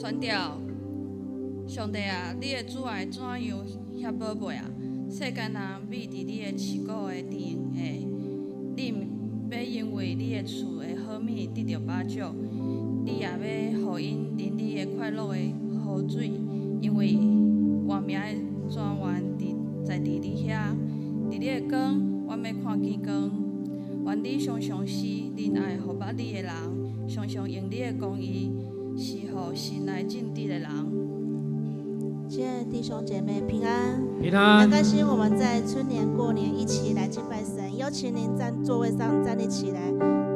宣調。上帝啊，你的慈愛怎樣遐寶貝啊！世間人覕佇你的飼穀的殿下，你欲因為你的賜的好物得著飽足，你也欲予𪜶啉你的快樂的河水，因為活命的泉源佇在佇你遐，佇你的光，阮欲看見光。願你常常施仁愛予捌你的人，常常用你的公義施予心內正直的人。親愛的弟兄姐妹平安，平安。很開心我們在春年過年一起來敬拜神，邀請您在座位上站立起來，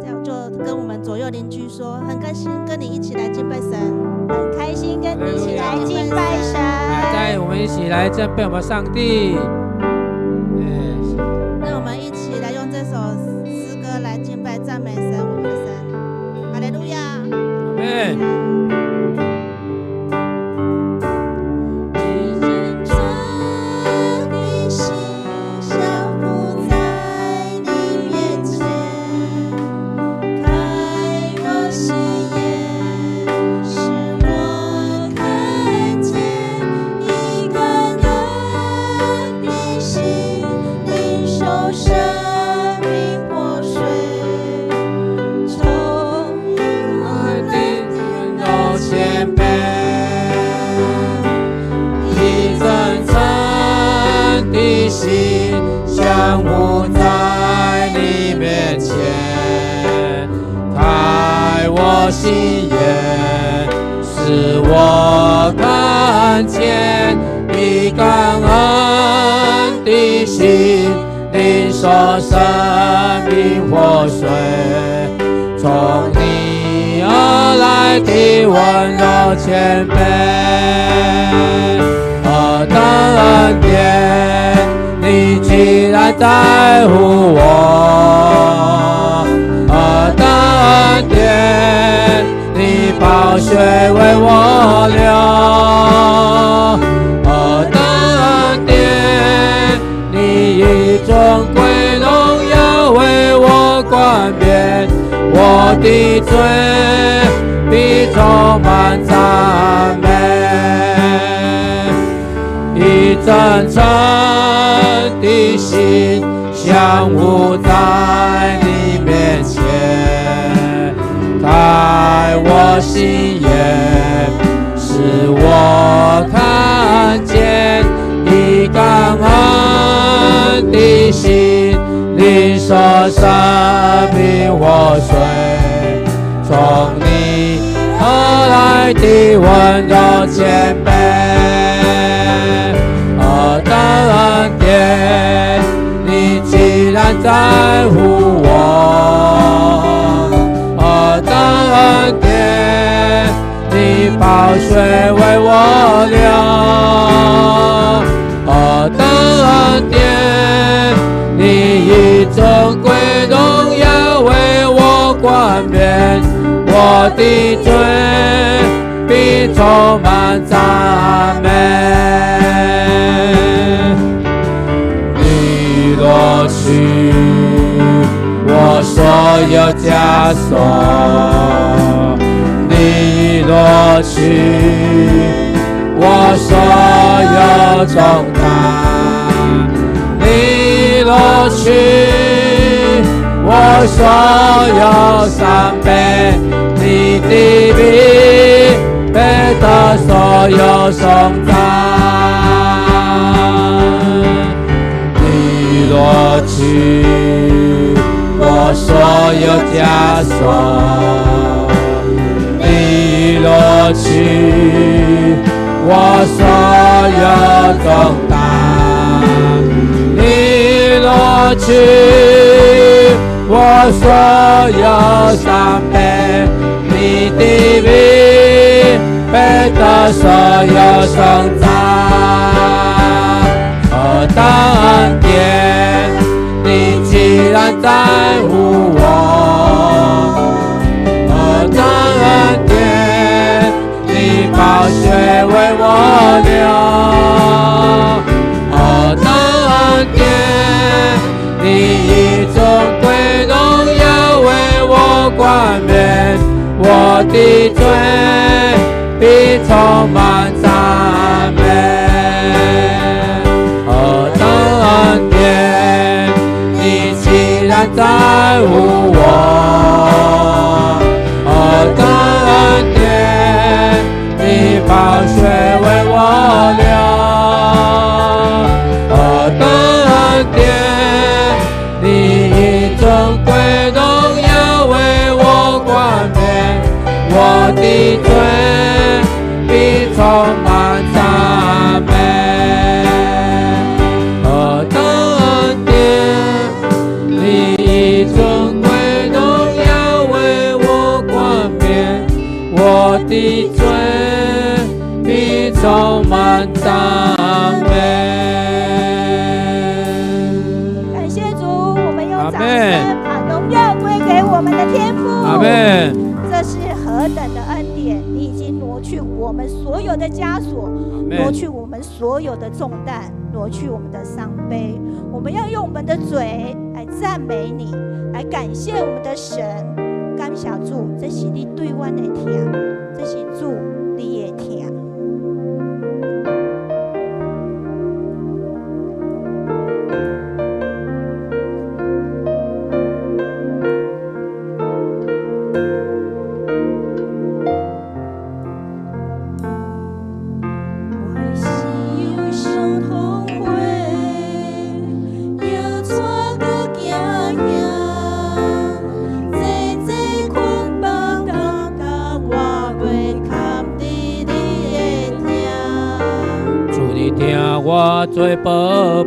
這樣就跟我們左右鄰居說，很開心跟你一起來敬拜神，很開心跟你一起來敬拜神。來，帶我們一起來讚美我們上帝。讓我們一起來用這首詩歌來敬拜讚美神，我們的神。哈利路亞。阿們。一真誠的心降服在你面前，開我心眼，使我看見以感恩的心，領受生命活水，從你而來的溫柔謙卑，以真誠的心降服在你面前，開我心眼，使我看見，以感恩的心領受生命活水，從你而來的溫柔謙卑，何等恩典，你既然在乎我，何等恩典，你寶血為我流，何等恩典，你以尊貴榮耀為我冠冕，我的嘴必充滿讚美，以真誠的心降服在你面前，開我心眼，使我看見，以感恩的心領受生命活水，從你而來的溫柔謙卑，何等恩典，你既然在乎我，何等恩典，你寶血為我流，何等恩典，你以尊貴榮耀為我冠冕，我的嘴必充滿讚美。你奪去我所有枷鎖，你奪去我所有重擔，你奪去我所有傷悲，你的名配得所有頌讚。你奪去我所有枷鎖，你奪去我所有重擔，你奪去我所有傷悲，你的名配得所有頌讚。何等恩典，你既然在乎我，何等恩典，你寶血為我流，何等恩典，你以尊貴榮耀為我冠冕，我的罪必必充滿讚美。何等恩典，你既然在乎我，何等恩典，你寶血為我流，何等恩典，你以尊貴榮耀為我冠冕，我的嘴必充滿讚美。何等恩典，你以尊貴榮耀為我冠冕，我的嘴必充滿讚美。感謝主，我們用掌阿們聲把榮耀歸給我們的天父。阿們。這是何等的恩典！你已經挪去我們所有的枷鎖，挪去我們所有的重擔，挪去我們的傷悲。我們要用我們的嘴來讚美你，來感謝我們的神。感謝主，這是你對阮的疼，這是主你的疼。我的心有傷痛悔，猶怎閣驚嚇？濟濟捆綁重擔，我袂堪治你的疼。主你疼我做寶貝，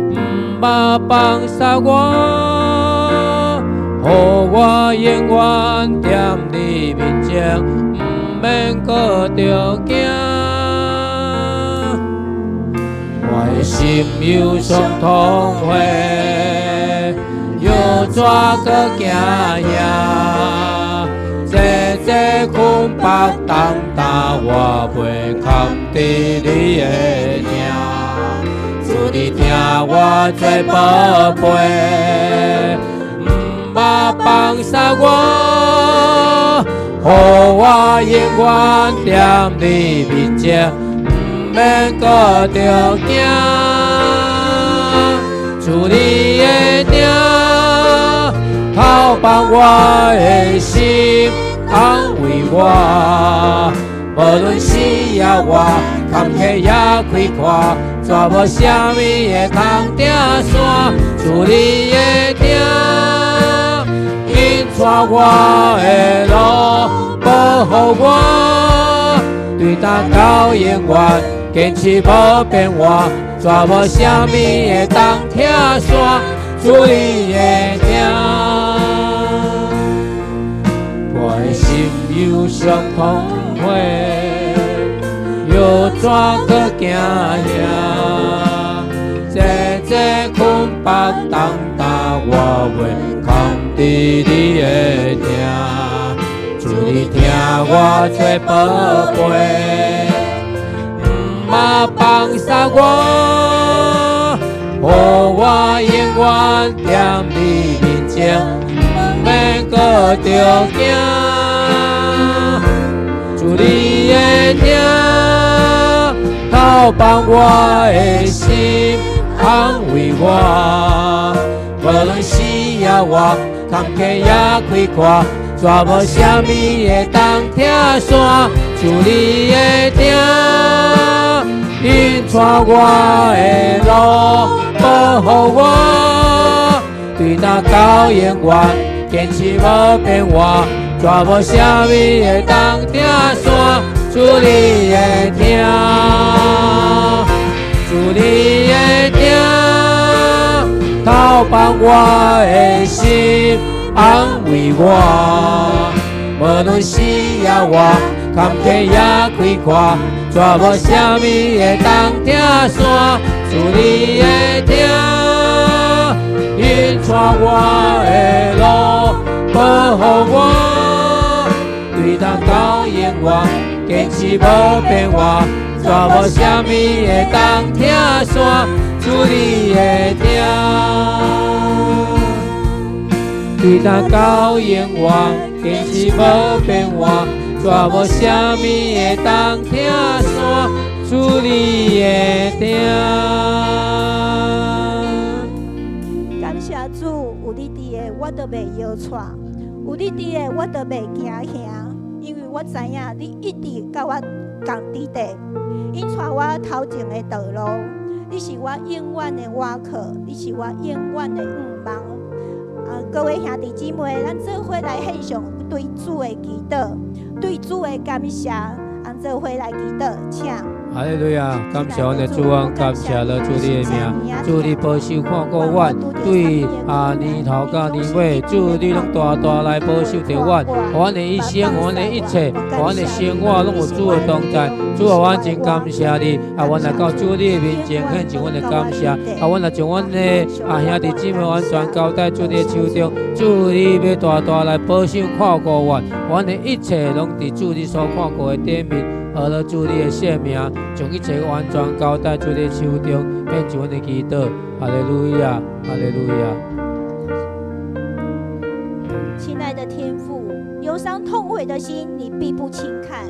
毋捌放捨我，予我永遠踮你面前，毋免閣著驚。我的心有傷痛悔，猶怎閣驚嚇？濟濟捆綁重擔，我袂堪治你的疼。主你疼我做寶貝，毋捌放捨我，予我永遠踮你面前，毋免閣著驚。主你的疼，透放我的心，安慰我。無論死抑活，坎坷抑開闊，絕無啥物會通拆散。主你的疼，引帶我的路，保護我，對今到永遠，堅持無變換，絕無啥物會當拆散。主你的疼，我的心有傷痛悔，猶怎閣驚嚇？濟濟捆綁重擔，我袂堪治你的疼。主你疼我做寶貝，毋捌放捨我，予我永遠踮你面前，毋免閣著驚。主你的疼，透放我的心，安慰我。無論死抑活，坎坷抑開闊，絕無啥物會當拆散。主你的疼，引帶我的路，保護我，對今到永遠，堅持無變換，絕無啥物會當拆散。主你的疼，主你的疼，透放我的心，安慰我。無論死抑活，坎坷抑開闊，絕無啥物會當拆散。主你的疼，引帶我的路，保護我，對今到永遠，堅持無變換，絕無啥物會當拆散。主你的疼，對今到永遠，堅持無變換，絕绝無啥物會當拆散主你的疼。感謝主，有你佇的，我就袂搖掣；有你佇的，我就袂驚嚇。因為我知影你一直佮我仝佇底，引帶我頭前的道路。你是我永遠的倚靠，你是我永遠的向望。啊，各位兄弟姊妹，咱做伙來獻上對主的祈禱，對主的感謝，咱做伙來祈禱，請。哈利路亞！感謝阮的主啊，感謝了主你的名，主你保守看顧阮，對年頭到年尾，主你攏大大來保守著阮，阮的一生，阮的一切，阮的生活攏有主的同在。主啊，阮真感謝你，啊，阮來到主你的面前獻上阮的感謝，啊，阮來將阮的兄弟姊妹完全交在主你的手中，主你欲大大來保守看顧阮，阮的一切攏佇主你所看顧的頂面。阿了主你的聖名，將一切完全交在主你的手中，獻上阮的祈禱。哈利路亞，哈利路亞。親愛的天父，憂傷痛悔的心，你必不輕看；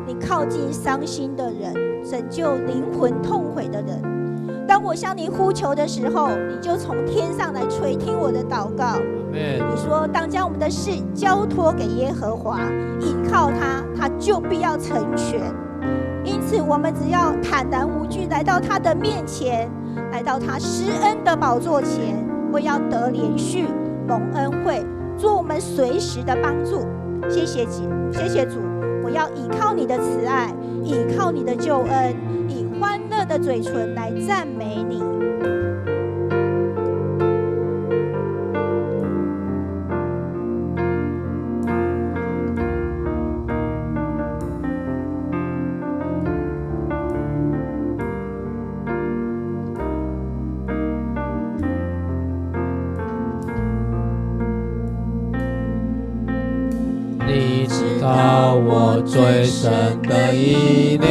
你靠近傷心的人，拯救靈魂痛悔的人。當我向你呼求的時候，你就從天上來垂聽我的禱告。你說，當將我們的事交託給耶和華，倚靠他，他就必要成全。因此，我們只要坦然無懼來到他的面前，來到他施恩的寶座前，我要得憐恤、蒙恩惠，做我們隨時的幫助。謝謝主，謝謝主，我要倚靠你的慈愛，倚靠你的救恩，以歡樂的嘴唇來讚美你。你知道我最深的意念，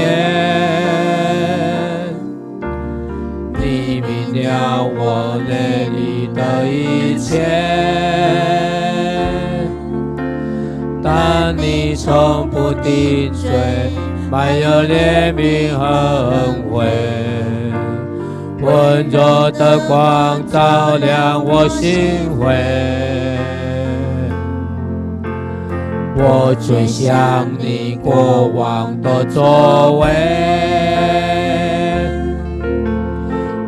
你明了我內裡的一切，但你從不定罪，滿有憐憫和恩惠，溫柔的光照亮我心扉。我最想你過往的作為，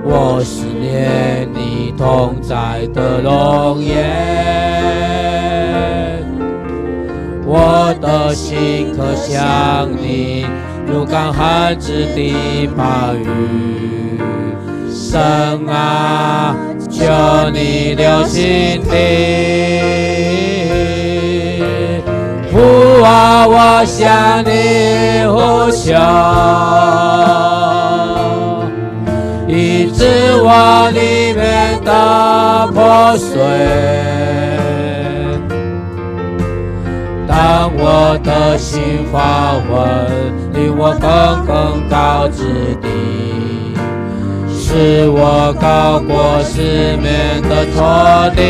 我思念你同在的容顏，我的心渴想你，如乾旱之地怕雨。神啊，求你留心聽。父啊，我向你呼求，醫治我裡面的破碎。當我的心發昏，領我更更高之地，使我高過四面的仇敵。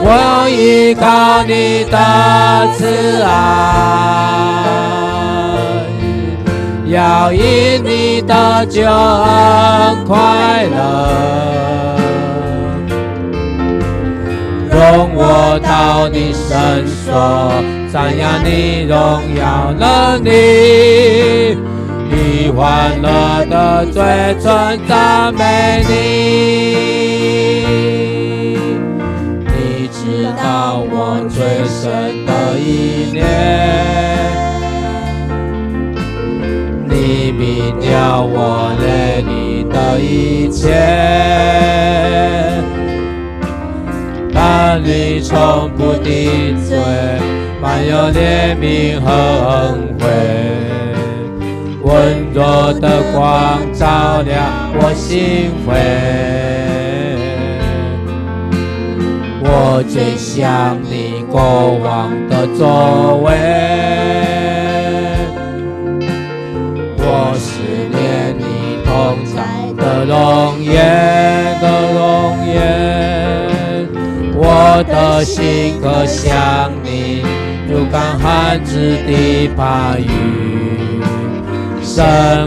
我依靠你的慈愛，要因你的救恩快樂，容我到你聖所，讚揚你榮耀能力，以歡樂的嘴唇讚美你。你知道我最深的意念，你明了我內裡的一切，但你從不定罪，滿有憐憫和恩惠，溫柔的光照亮我心扉。我最想你過往的作為，我思念你同在的容顏的容顏，我我的心渴想你，如干旱之地盼雨。神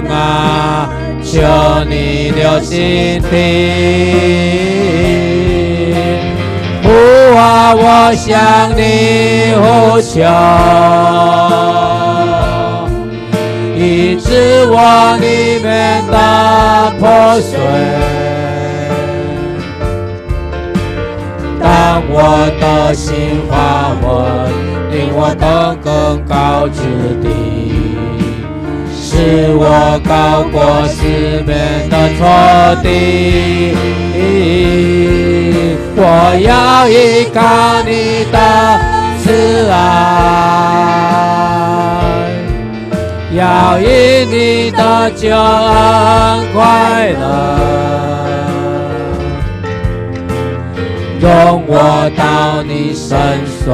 啊，求你留心听，呼啊，我向你呼求，医治我里面的破碎。当我的心发昏，领我登更高之地，使我高过四面的仇敌。我要依靠你的慈爱，要因你的救恩快乐。容我到你圣所，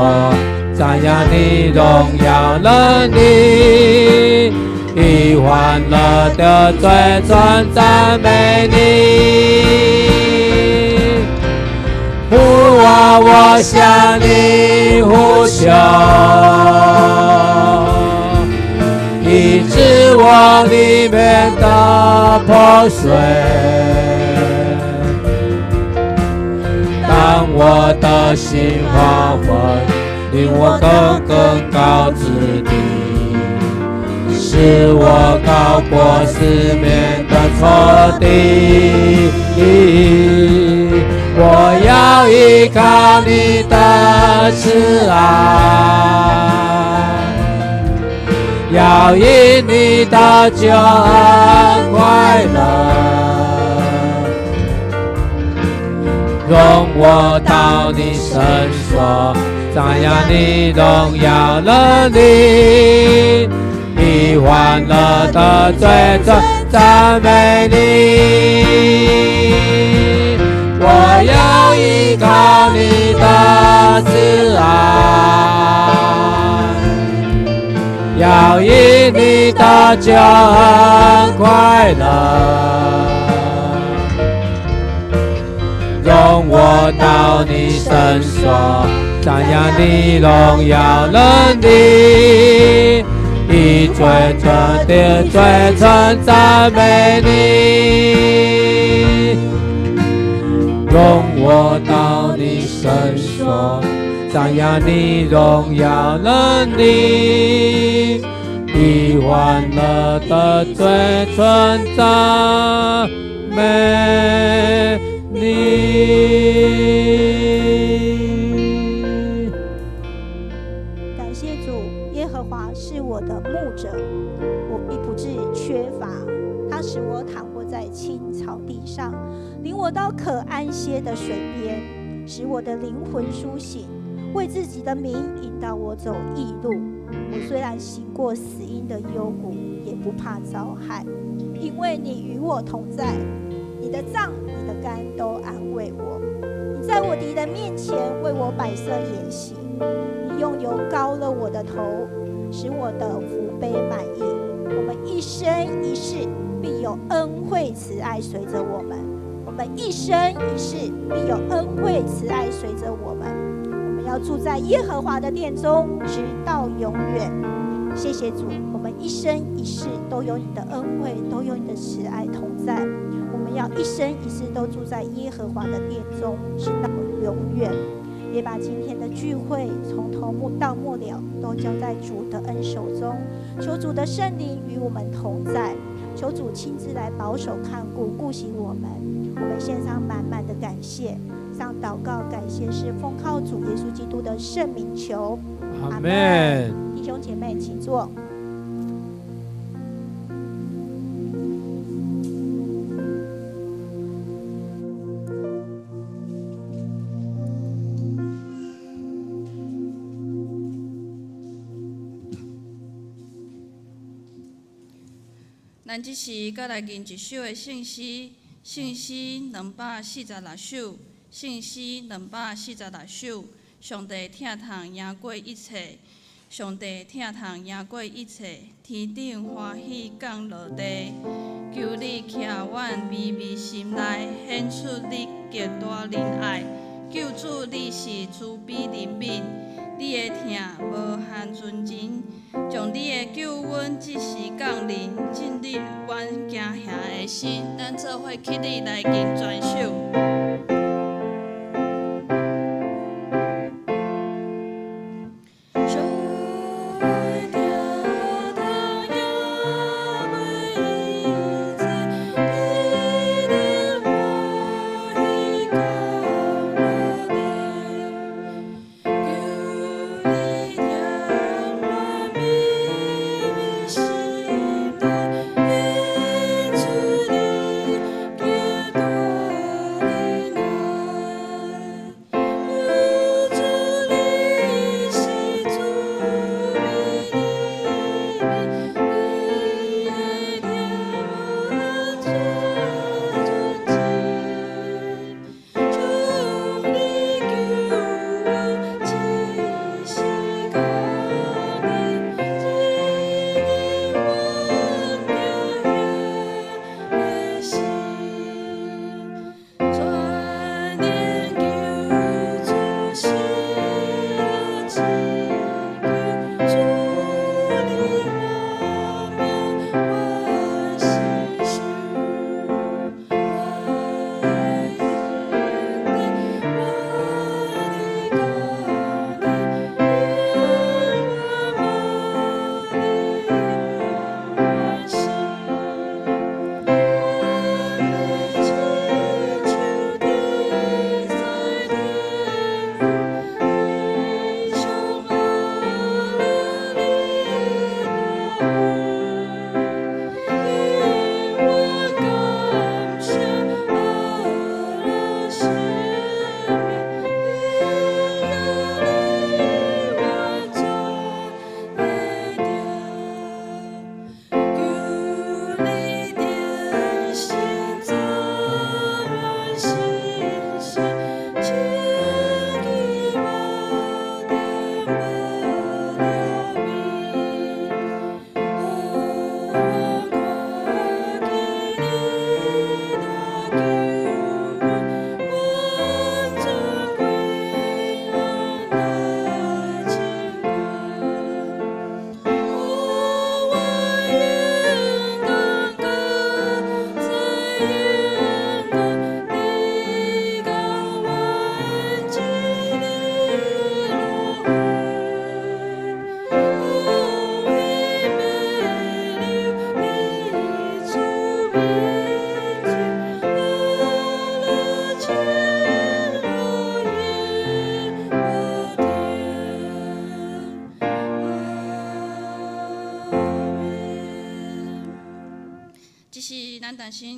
赞扬你荣耀能力，以欢乐的嘴唇赞美你。呼啊，我向你呼求，医治我里面的破碎。当我的心发昏，领我登更高之地，使我高过四面的仇敌。我要依靠你的慈爱，要因你的救恩快乐。容我到你圣所，赞扬你荣耀能力，以欢乐的嘴唇赞美你。我要依靠你的慈爱，要因你的救恩快乐。容我到你圣所，赞扬你荣耀能力，以最纯的嘴唇赞美你。容我到你圣所，赞扬你荣耀能力，以欢乐的嘴唇赞美你。感谢主，耶和华是我的牧者，我必不致缺乏。他使我躺卧在青草地上，领我到可安歇的水边，使我的灵魂苏醒，为自己的名引导我走义路。我虽然行过死荫的幽谷，也不怕遭害，因为你与我同在。你的杖、你的竿都安慰我。你在我敌人面前为我摆设筵席，你用油膏了我的头，使我的福杯满溢。我们一生一世必有恩惠慈爱随着我们，我们一生一世必有恩惠慈爱随着我们。我们要住在耶和华的殿中，直到永远。谢谢主，我们一生一世都有你的恩惠，都有你的慈爱同在。我们要一生一世都住在耶和华的殿中，直到永远。也把今天的聚会从头到末了都交在主的恩手中，求主的圣灵与我们同在，求主亲自来保守看顾顾惜我们。我们献上满满的感谢，上祷告感谢是奉靠主耶稣基督的圣名求，阿们。弟兄姐妹，请坐。咱这时阁来吟一首的圣诗，圣诗246首，圣诗246首。上帝疼痛赢过一切，上帝疼痛赢过一切，天顶欢喜降落地。求你徛阮微微心内，显出你极大仁爱。救主，你是慈悲憐憫，你的疼無限純真，將你的救恩這時降臨，進入阮驚嚇的心。咱做伙起立來敬全首。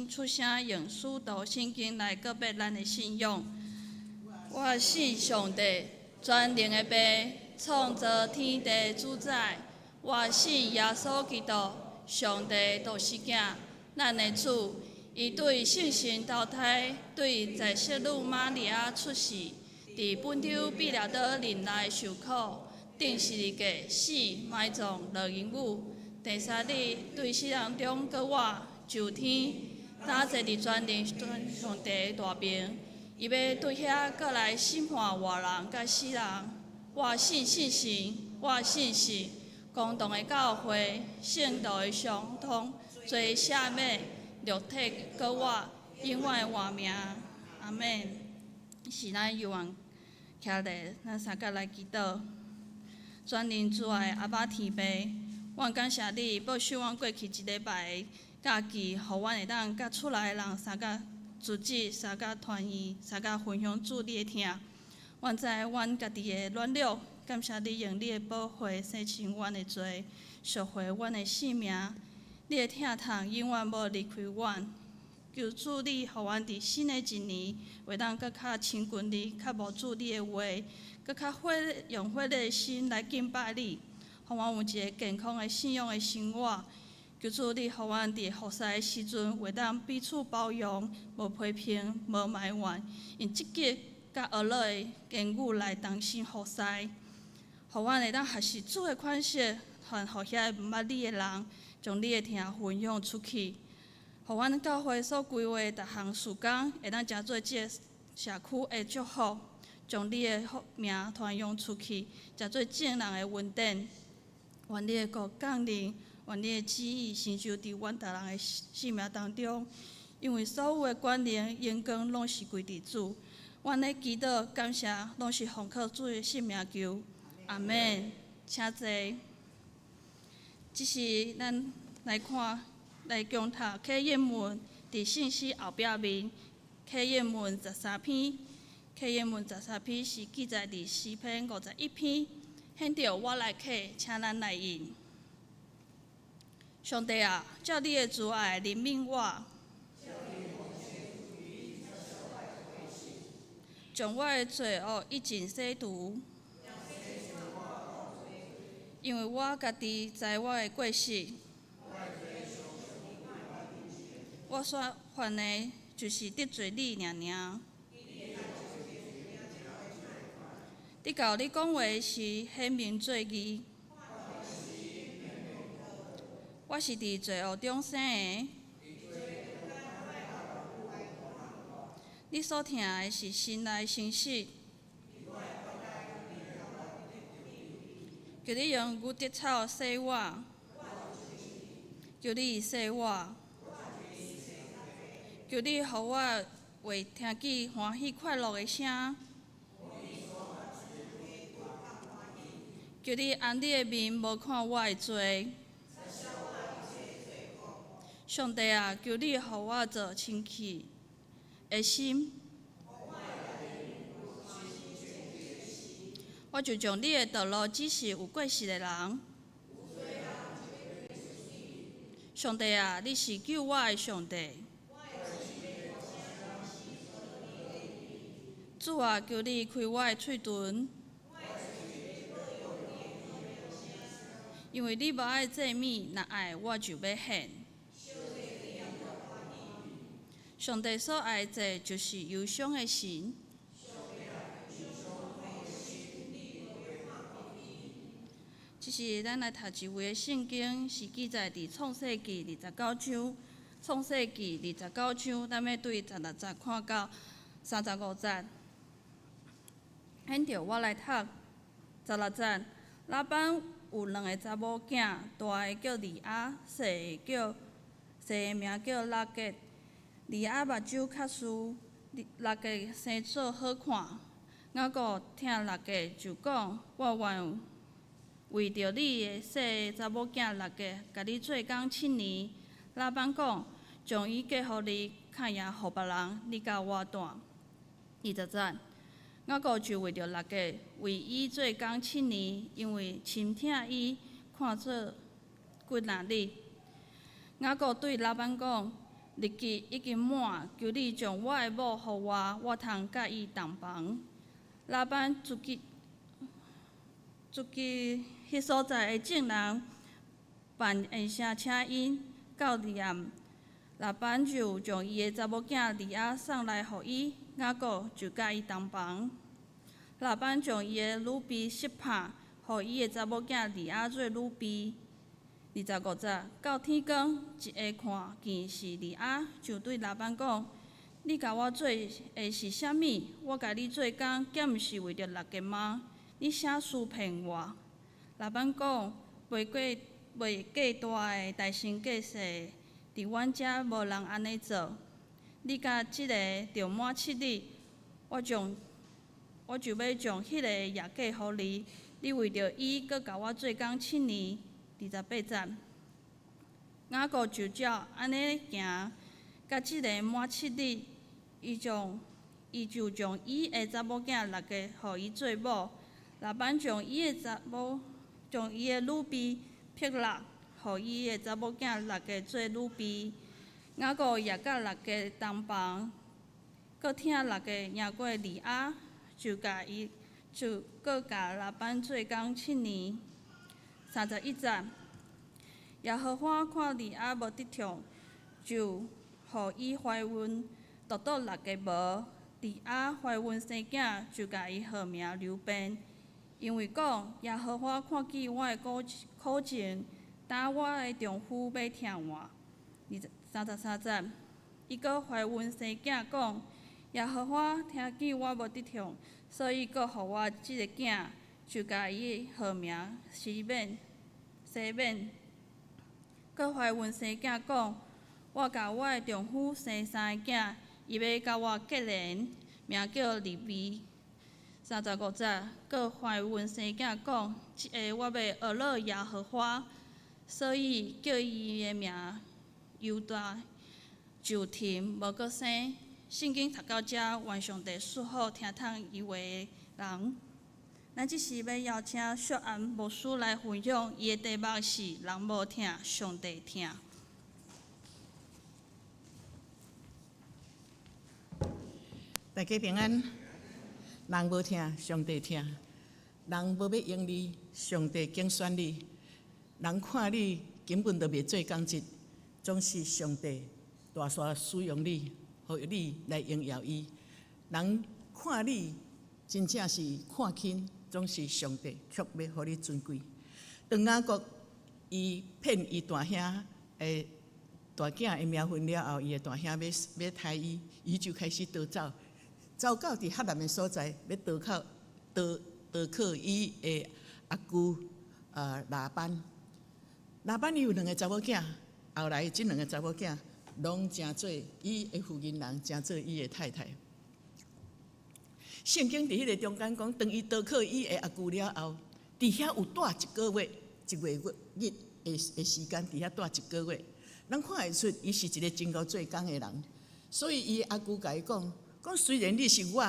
出聲用使徒信經來告白咱的信仰。我信上帝，全能的父，創造天地主宰。我信耶穌基督，上帝獨生子，咱的主。伊對聖神投胎，對在聖女瑪利亞出世，佇本丟彼拉多忍耐受苦，釘十字架死，埋葬，落陰府。第三日對死人中閣活，上天。早坐佇全能上帝大爿，伊欲對遐閣來審判活人佮死人。我信聖神，我信聖公同的教會，聖徒的相通，罪赦免，肉體閣活，永遠的活命。阿們。是咱猶原徛咧，咱三甲來祈禱。全能慈愛阿爸天父，阮感謝你保守阮過去一禮拜的假期，予阮會當佮厝內的人相佮聚集、相佮團圓、相佮分享主你的疼。阮知阮家己的軟弱，感謝你用你的寶血洗清阮的罪，贖回阮的性命。你的疼痛永遠無離開阮。求主你，予阮佇新的一年，會當閣較親近你，較慕主你的話，閣較火用火熱的心來敬拜你，予阮有一個健康的信仰的生活。求主你，予阮佇服侍的時陣，會當彼此包容，無批評，無埋怨，用積極佮和樂的言語來同心服侍，予阮會當學習主的款式，傳予遐毋捌你的人，將你的疼分享出去。予阮教會所規劃的逐項事工，會當成做這个社區的祝福。將你的福名傳揚出去，成做眾人的恩典。願你的國降臨，願你的旨意成就佇阮逐人的生命當中。因為所有的權能、榮光攏是歸佇主。阮的祈禱感謝攏是奉靠主的聖名求。阿門。請坐。這是咱來看來共讀啟應文，佇聖詩後壁面，啟應文十三篇，啟應文十三篇是記載佇詩篇51篇。現在我來啟，請咱來應。上帝啊，照你的慈愛憐憫我，將我的罪惡一盡洗除，因為我家己知我的過失，我所犯的就是得罪你爾爾。直到你講話時顯明做義，我是佇罪惡中生的。你所疼的是心內誠實，求你用牛得草洗我，求你洗我，求你予我話聽見歡喜快樂的聲。求你按你的面無看我的罪。上帝啊，求你予我做清氣的心。我就將你的道路指示有過失的人。上帝啊，你是救我的上帝。主啊，求你開我的喙唇。因為你無愛祭物，若愛我就欲獻。上帝所愛的祭就是憂傷的神。這是咱來讀一位的聖經，是記載佇創世記二十九章。創世記二十九章，咱欲對十六節看到35節。現在我來讀十六節，拉班有兩个查某囝，大个叫利亞，細个叫細个名叫拉結。利亞目睭較澍，拉結生做好看。雅各疼拉結，就講：我願為著你的細个查某囝拉結，共你做工七年。拉班講：將伊嫁予你，較贏予別人，你佮我蹛。20節，雅各就為著拉結，為伊做工七年，因為深疼伊，看做骨仔力。雅各對拉班講：日期已經滿，求你將我的某予我，我通佮伊同房。拉班出去，出去彼所在的眾人辦宴席，請𪜶到暗。拉班就將伊的查某囝利亞送來予伊，雅各就佮伊同房。拉班將伊的女婢悉帕，予伊的查某囝利亞做女婢。25節，到天光，一下看見是利亞，就對拉班講：你共我做的是啥物？我共你做工，敢毋是為著拉結嗎？你啥事騙我？拉班講：袂過袂計大的，代先計細的，佇阮遮無人按呢做。你佮這个著滿七日，我將我就欲將彼个也嫁予你。你為著伊，閣共我做工七年。28節，雅各就照按呢行，佮這个滿七日，伊將伊就將伊的查某囝拉結予伊做某。拉班將伊的查某將伊的女婢辟拉，予伊的查某囝拉結做女婢。雅各也佮拉結同房，閣疼拉結贏過利亞，就共伊就閣共拉班做工七年。31節，耶和華看利亞無得寵，就予伊懷孕，獨獨六个無。利亞懷孕生囝，就共伊號名流便，因為講耶和華看見我的苦苦情，今我的丈夫欲疼我。33節，伊閣懷孕生囝，講耶和華聽見我無得寵，所以閣予我這个囝，就共伊號名西緬，西緬。閣懷孕生囝講：我共我的丈夫生三个囝，伊欲佮我結連，名叫利未。35節，閣懷孕生囝講：這下我欲學樂耶和華，所以叫伊的名猶大，就停無閣生。聖經讀到遮，願上帝賜福聽通伊話的人。咱這時欲邀請秀安牧師來分享，伊的題目是“人無疼，上帝疼”。大家平安。人無疼，上帝疼；人無欲用你，上帝揀選你。人看你根本就袂做工職，總是上帝大煞使用你，予你來榮耀伊。人看你真正是看輕，總是上帝卻欲予你尊貴。當雅各伊騙伊大兄的大囝的名分了後，伊的大兄欲刣伊，伊就開始逃走。走到佇哈蘭的所在，欲投靠投投靠伊的阿舅拉班。拉班伊有兩个查某囝，後來這兩个查某囝攏成做伊的婦人人，成做伊的太太。聖經佇彼个中間講，當伊投靠伊的阿舅了後，佇遐有蹛一个月，一月月日的的時間，佇遐蹛一个月。咱看會出，伊是一个真𠢕做工的人，所以伊的阿舅共伊講。講雖然你是我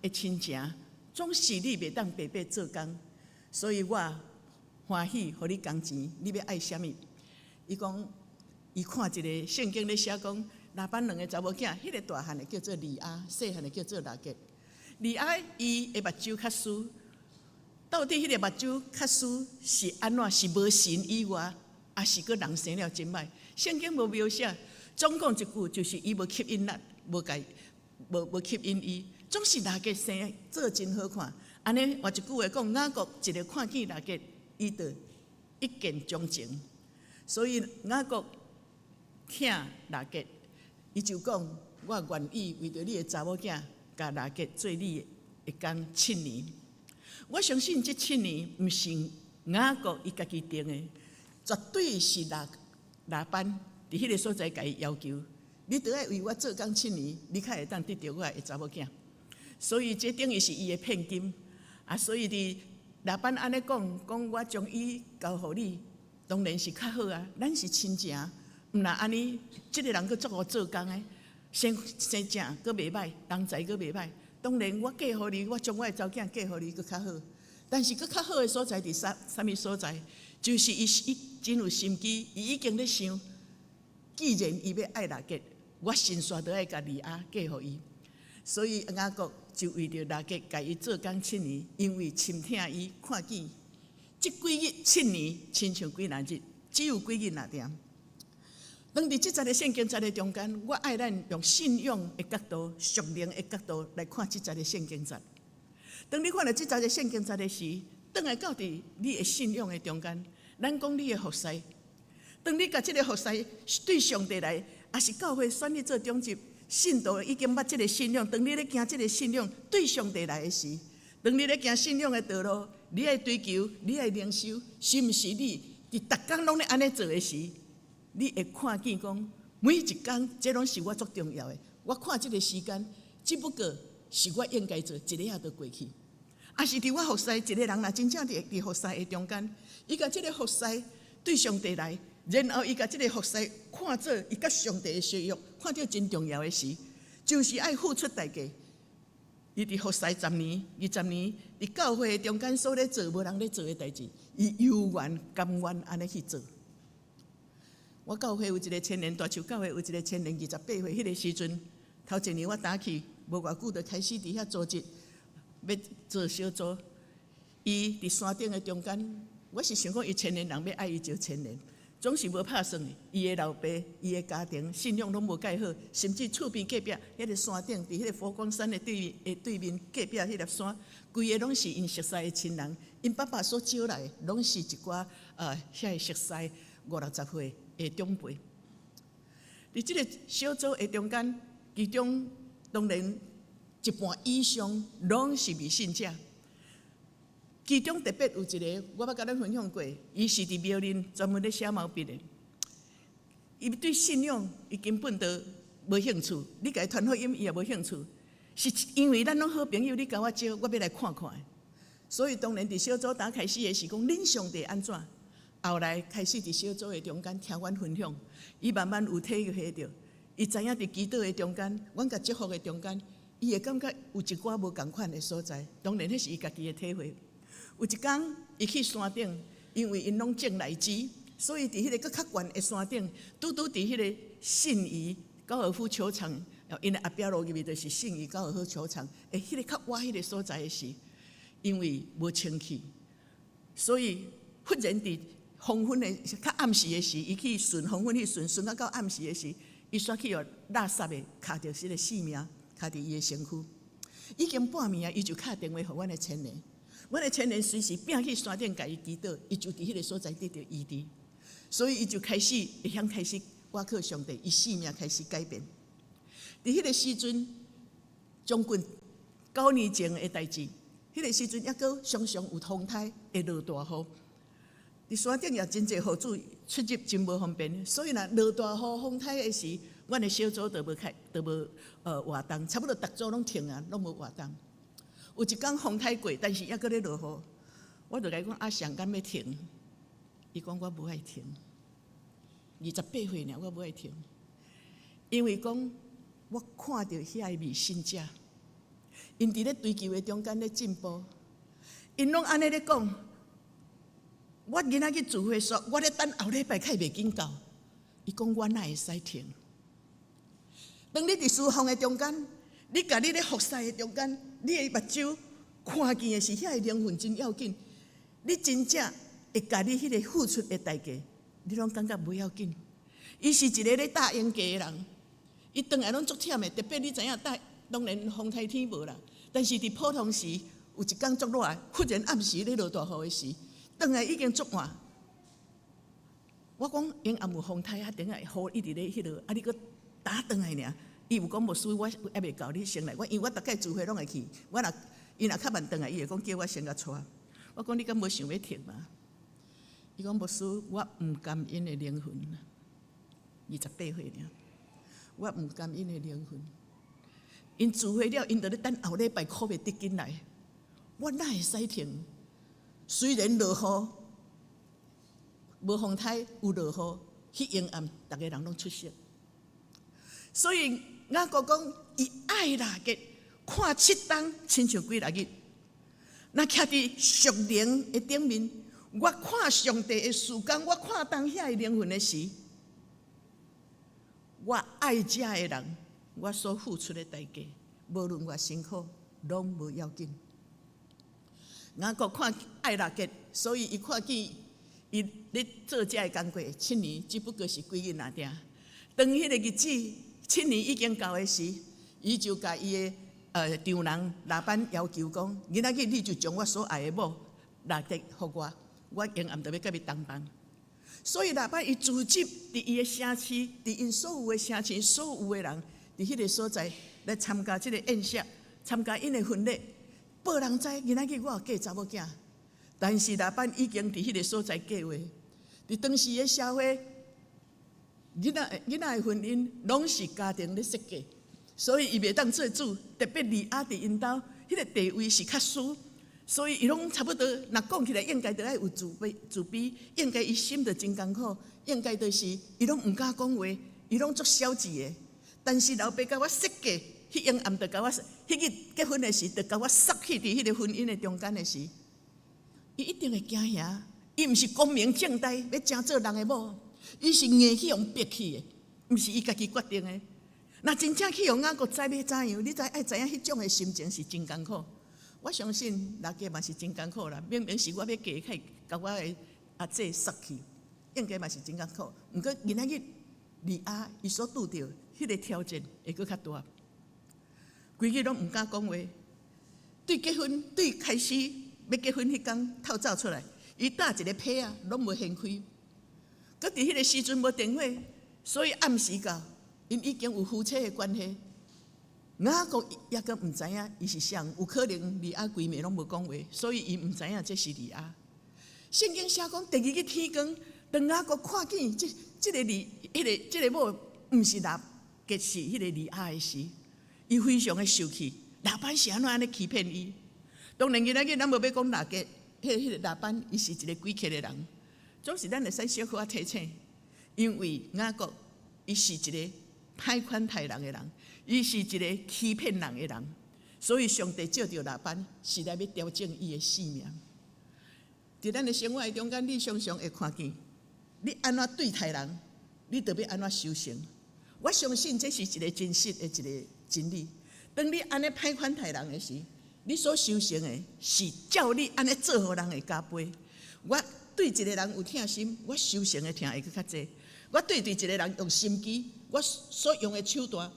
的親情，總是你袂當白白做工，所以我歡喜予你工錢，你欲愛啥物？伊講，伊看一個聖經咧寫講，拉班兩个查某囝，彼個大漢的叫做利亞，細漢的叫做拉結。利亞伊的目睭較輸，到底彼個目睭較輸是按怎？是無神以外，抑是閣人生了真歹？聖經無描寫，總講一句就是伊無吸引力，無共。無無吸引伊，總是拉結生做真好看。按呢換一句話講，雅各一个看見拉結，伊就一見鍾情。所以雅各疼拉結，伊就講：我願意為著你的查某囝，共拉結做你的工七年。我相信這七年毋是雅各伊家己定的，絕對是拉拉班佇彼个所在共伊要求。你著愛為我做工七年，你較會當得著我的查某囝。所以這等於是伊的騙金啊！所以佇拉班按呢講，講我將伊交予你，當然是較好啊。咱是親情，毋若按呢，這个人閣足予做工的，生生正閣袂䆀，人才閣袂䆀。當然我嫁予你，我將我的查某囝嫁予你閣較好。但是閣較好的所在佇啥啥物所在？就是伊伊真有心機，伊已經咧想，既然伊欲愛拉結。我先煞著愛共利亞嫁予伊，所以雅各就為著拉結共伊做工七年，因為深疼伊，看見這幾日七年親像幾若日，只有幾日爾爾。當佇這節的聖經節的中間，我愛咱用信仰的角度、屬靈的角度來看這節的聖經節。當你看著這節的聖經節的時，轉來到佇你的信仰的中間，咱講你的服侍，當你共這个服侍對上帝來。抑是教會選你做長執，信徒已經捌這个信仰。當你咧行這个信仰對上帝來的時，當你咧行信仰的道路，你愛追求，你愛靈修，是毋是你佇逐工攏咧按呢做的時，你會看見講每一工這攏是我足重要的。我看這个時間，只不過是我應該做，一下仔就過去。抑是佇我服侍一个人，若真正佇佇服侍的中間，伊共這个服侍對上帝來。然後伊共這个服侍看做伊佮上帝的誓約，看著真重要的事，就是愛付出代價。伊佇服侍十年、20年，佇教會的中間所咧做無人咧做的代誌，伊猶願甘願按呢去做。我教會有一个青年，大樹教會有一个青年，28歲彼个時陣，頭一年我打去，無偌久就開始佇遐組織，欲做小組。伊佇山頂的中間，我是想講伊青年人欲愛伊招青年。總是無拍算的，伊的老爸、伊的家庭信仰攏無蓋好，甚至厝邊隔壁彼个山頂，佇彼个佛光山的對面的對面隔壁彼粒山，規个攏是𪜶熟似的親人，𪜶爸爸所招來的攏是一寡遐个熟似五六十歲的長輩。佇這个小組的中間，其中當然一半以上攏是未信者。其中特別有一个，我捌共咱分享過，伊是佇苗林專門咧寫毛筆的。伊對信仰，伊根本都無興趣。你共伊傳福音，伊也無興趣。是因為咱攏好朋友，你共我招，我欲來看看。所以當然佇小組打開始的時講，恁上帝按怎？後來開始佇小組的中間聽阮分享，伊慢慢有體會著，伊知影佇祈禱的中間，阮共祝福的中間，伊會感覺有一寡無仝款的所在。當然，彼是伊家己的體會。有一工，伊去山頂，因為𪜶攏種荔枝，所以佇彼個閣較懸的山頂，拄拄佇彼個信宜高爾夫球場，𪜶的後壁路入去就是信宜高爾夫球場，欸，彼個較倚彼個所在的時，因為無清氣，所以忽然佇黃昏的較暗時的時，伊去巡黃昏去巡，巡到到暗時的時，伊煞去予垃圾的卡著彼個性命，卡佇伊的身軀。已經半暝啊，伊就敲電話予阮的青年。阮的青年隨時拚去山頂共伊祈禱，伊就佇彼個所在得著醫治，所以伊就開始會曉開始倚靠上帝，伊性命開始改變。佇彼個時陣，將近9年前的代誌，彼個時陣猶閣常常有風颱會落大雨。佇山頂也真濟雨水出入真無方便，所以若落大雨風颱的時，阮的小組就無開，就無活動，差不多逐組攏停啊，攏無活動。有一工風颱過，但是猶閣咧落雨，我就共伊講阿祥敢欲停？伊講我無愛停。28歲爾，我無愛停，因為講我看著遐个未信者，𪜶佇咧追求的中間咧進步，𪜶攏按呢咧講，我囡仔去聚會所，我咧等後禮拜較會袂緊到。伊講我哪會使停？當你佇侍奉的中間，你共你咧服侍的中間，你的目睭看見的是遐个靈魂真要緊，你真正會共你彼个付出的代價，你攏感覺無要緊。伊是一个咧搭鷹架的人，伊轉來攏足忝的，特別你知影搭，當然風颱天無啦，但是佇普通時有一工足熱，忽然暗時咧落大雨的時，轉來已經足晏。我講𪜶也無風颱啊，頂下雨一直咧彼落，啊你閣搭轉來爾。伊有講牧師，我猶未到，你先來。我因為我逐擺聚會攏會去，我若伊若較慢轉來，伊會講叫我先共帶。我講你敢無想欲停嗎？伊講牧師，我毋甘𪜶的靈魂。28歲爾，我毋甘𪜶的靈魂。𪜶聚會了，𪜶就咧等後禮拜苦袂得緊來。我哪會使停？雖然落雨，無風颱有落雨，彼昏暗，逐个人攏出席。所以雅各講，伊愛拉結看七冬，親像幾若日。若徛佇屬靈的頂面，我看上帝的事工，我看當遐个靈魂的時，我愛這的人，我所付出的代價，無論偌辛苦，攏無要緊。雅各看愛拉結，所以伊看見伊咧做這个工課七年，只不過是幾日爾定。當彼个日子七年已經到的時，伊就共伊的丈人拉班要求講：今仔日你就將我所愛的某拉結予我，我永暗就欲佮伊同房。所以拉班伊組織佇伊的城市，佇𪜶所有的城市，所有的人佇彼个所在來參加這个宴席，參加𪜶的婚禮。無人知今仔日我有嫁查某囝，但是拉班已經佇彼个所在計劃。佇當時的社會，囡仔的婚姻攏是家庭咧設計，所以伊袂當做主。特別利亞佇𪜶兜，彼个地位是較輸，所以伊攏差不多。若講起來，應該著愛有自卑，自卑，應該伊心就真艱苦，應該就是伊攏毋敢講話，伊攏足消極的。但是老爸共我設計，彼昏暗就共我，彼日結婚的時，就共我塞去佇彼个婚姻的中間的時，伊一定會驚嚇。伊毋是光明正大欲成做人的某，伊是硬去予逼去的，毋是伊家己決定的。若真正去予雅各知欲怎樣，你知愛知影彼種的心情是真艱苦。我相信拉結嘛是真艱苦啦，明明是我欲嫁，去共我的阿姊殺去，應該嘛是真艱苦。毋過今仔日利亞伊所拄著彼个挑戰會閣較大，規日攏毋敢講話。對結婚，對開始欲結婚彼工透早出來，伊搭一个被仔，攏無掀開。閣佇彼个時陣無電話，所以暗時到，𪜶已經有夫妻的關係。雅各猶閣毋知影伊是誰，有可能利亞規暝攏無講話，所以伊毋知影這是利亞。聖經寫講，第二日天光，當雅各看見這個利，彼個這個某毋是拉結，是彼個利亞的時，伊非常的受氣。拉班是按怎按呢欺騙伊？當然，今仔日咱無欲講拉結，彼個拉班伊是一個詭譎的人，總是咱會使小可仔提醒，因為雅各伊是一個歹款待人的人。伊是一個欺騙人的人，所以上帝借著拉班是來欲調整伊的性命。佇咱的生活的中間，你常常會看見，你按怎對待人，你就欲按怎收成。我相信這是一個真實的一個真理。當你按呢歹款待人的時，你所收成的是照你按呢做予人的加倍。我對一個人有疼心，我收成的疼會閣較濟。我對一個人用心機，我所用的手段，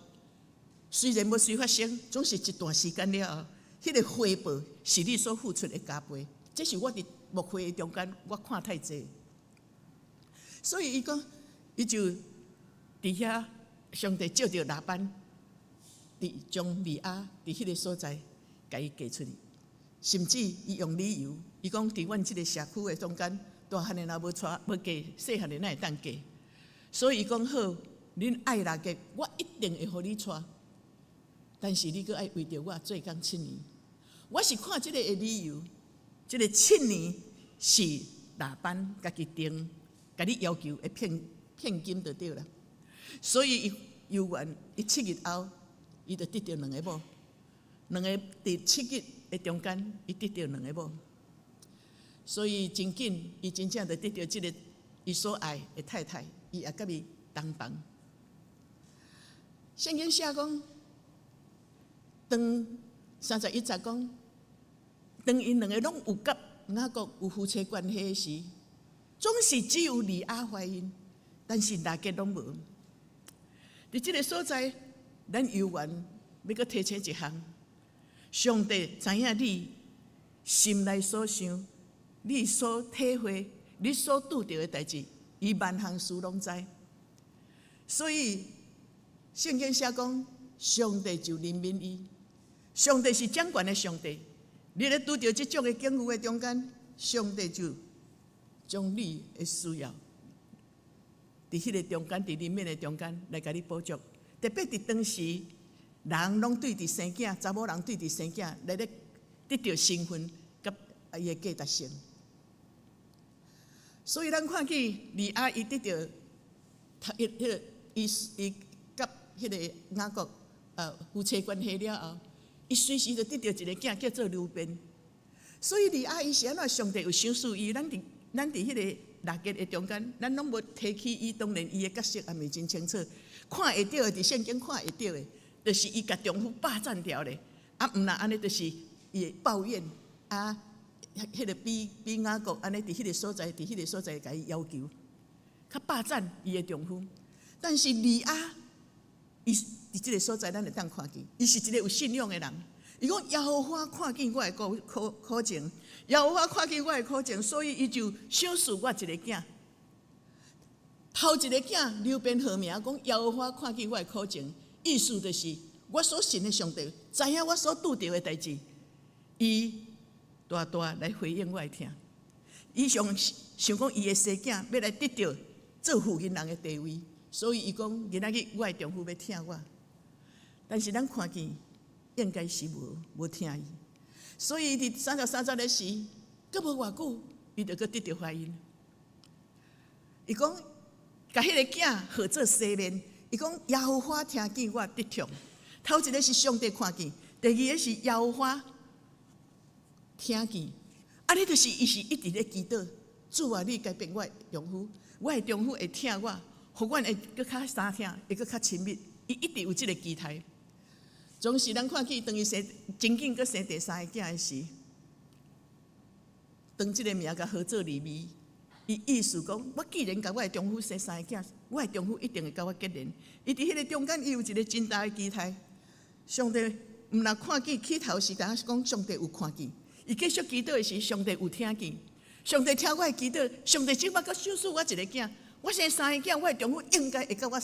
雖然無隨發生，總是一段時間了後，彼個回報是你所付出的加倍。這是我佇牧會的中間，我看太濟。所以伊講，伊就佇遐，上帝借著拉班，佇將利亞佇彼個所在，共伊嫁出去。甚至伊用理由，伊講佇阮這個社區的中間，大漢的若無娶無嫁，細漢的哪會當嫁？所以伊講好，恁愛拉結，我一定會予你娶。但是你閣愛為著我做工七年，我是看這個的理由，這個七年是拉班家己定，共你要求的騙金就對啦。所以伊猶原，伊7日後，伊就得著兩個某，兩個佇七日的中間，伊得著兩個某。所以真緊，伊真正就得著這個伊所愛的太太，伊也佮伊同房。聖經寫講，當31節講，當𪜶兩個攏有佮雅各有夫妻關係時，總是只有利亞懷孕，但是拉結攏無。佇這個所在，咱猶原欲閣提醒一項：上帝知影你心內所想、你所體會、你所拄著的代誌，伊萬項事攏知。所以聖經寫講，上帝就憐憫伊。上帝是掌權的上帝，你咧拄著這種的境遇的中間，上帝就將你的需要，佇彼個中間，佇憐憫的中間來共你補足。特別佇當時，人攏對佇生囝，查某人對佇生囝來咧得著身份佮伊的價值性。所以咱看見利亞伊得著，彼個伊伊佮彼個雅各夫妻關係了後，伊隨時就得著一個囝叫做流便。所以利亞伊是按怎上帝有賞賜伊，咱佇彼個拉結的中間，咱攏無提起伊，當然伊的角色也袂真清楚。看會著的，佇聖經看會著的，就是伊共丈夫霸佔掉咧。啊，毋若按呢，就是伊會抱怨啊，彼個比雅各按呢佇彼個所在，佇彼個所在共伊要求，較霸佔伊的丈夫。但是利亞，伊佇這個所在，咱會當看見，伊是一個有信仰的人。伊講耶和華看見我的苦情，耶和華看見我的苦情，所以伊就賞賜我一個囝。頭一個囝流便號名講耶和華看見我的苦情，意思就是我所信的上帝知影我所拄著的代誌，伊大大來回應我的疼。伊想想講伊的細囝欲來得著做負責人的地位，所以伊講今仔日我的丈夫欲疼我。但是咱看見應該是無疼伊，所以佇33節的時，閣無偌久，伊就閣得著懷孕。伊講，共彼個囝號做西面，伊講耶和華聽見我得痛。頭一個是上帝看見，第二個是耶和華聽見。按呢就是伊是一直咧祈禱，主啊，你改變我的丈夫，我的丈夫會疼我，予阮會閣較相疼，會閣較親密。伊一直有這個期待。總是咱看見當伊生真緊閣生第三個囝的時，當這個名共號做利未，伊意思講，我既然共我的丈夫生三個囝，我的丈夫一定會共我結連。伊佇彼個中間，伊有一個真大的期待。上帝毋若看見起頭時，當講上帝有看見，伊繼續祈禱的時，上帝有聽見。上帝聽我的祈禱，上帝這擺閣賞賜我一個囝，我生三個囝，我的丈夫應該會共我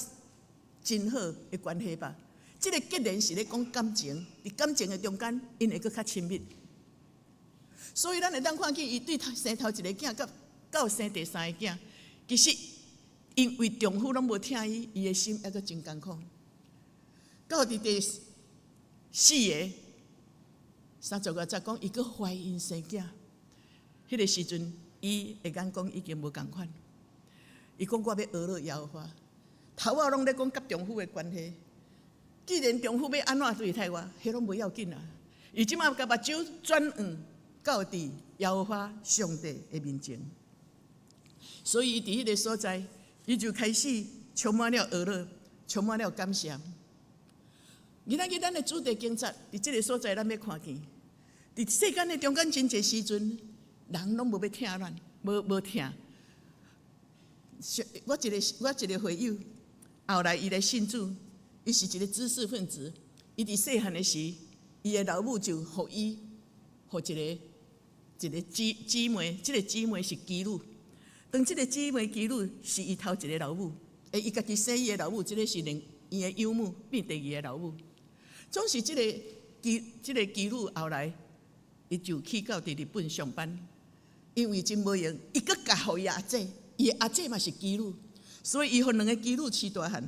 真好的關係吧？這个結連是咧講感情，佇感情的中間，𪜶會閣較親密。所以咱會當看見，伊對生頭一个囝，佮到生第三个囝，其實因為丈夫攏無疼伊，伊的心猶閣真艱苦。到佇第四个30外節講，伊閣懷孕生囝，彼个時陣，伊的眼光已經無仝款。伊講我欲學落耶和華，頭仔攏咧講佮丈夫的關係。既然丈夫欲按怎對待我，彼攏無要緊啊。伊這馬共目睭轉向到佇耶和華上帝的面前，所以伊佇彼个所在，伊就開始充滿了呵咾，充滿了感謝。今仔日咱的主題經節，佇這个所在，咱欲看見，佇世間的中間真濟時陣，人攏無欲疼咱，無無疼。我一個會友，後來伊來信主，伊是一個知識分子。伊佇細漢的時，伊的老母就予伊，予一個姊妹，這個姊妹是妓女。當這個姊妹妓女是伊頭一個老母，伊家己生伊的老母，這個是連伊的養母變第二個老母。總是這個妓女後來，伊就去到佇日本上班，因為真無閒，伊閣嫁予伊阿姐，伊的阿姐嘛是妓女，所以伊予兩个妓女飼大漢。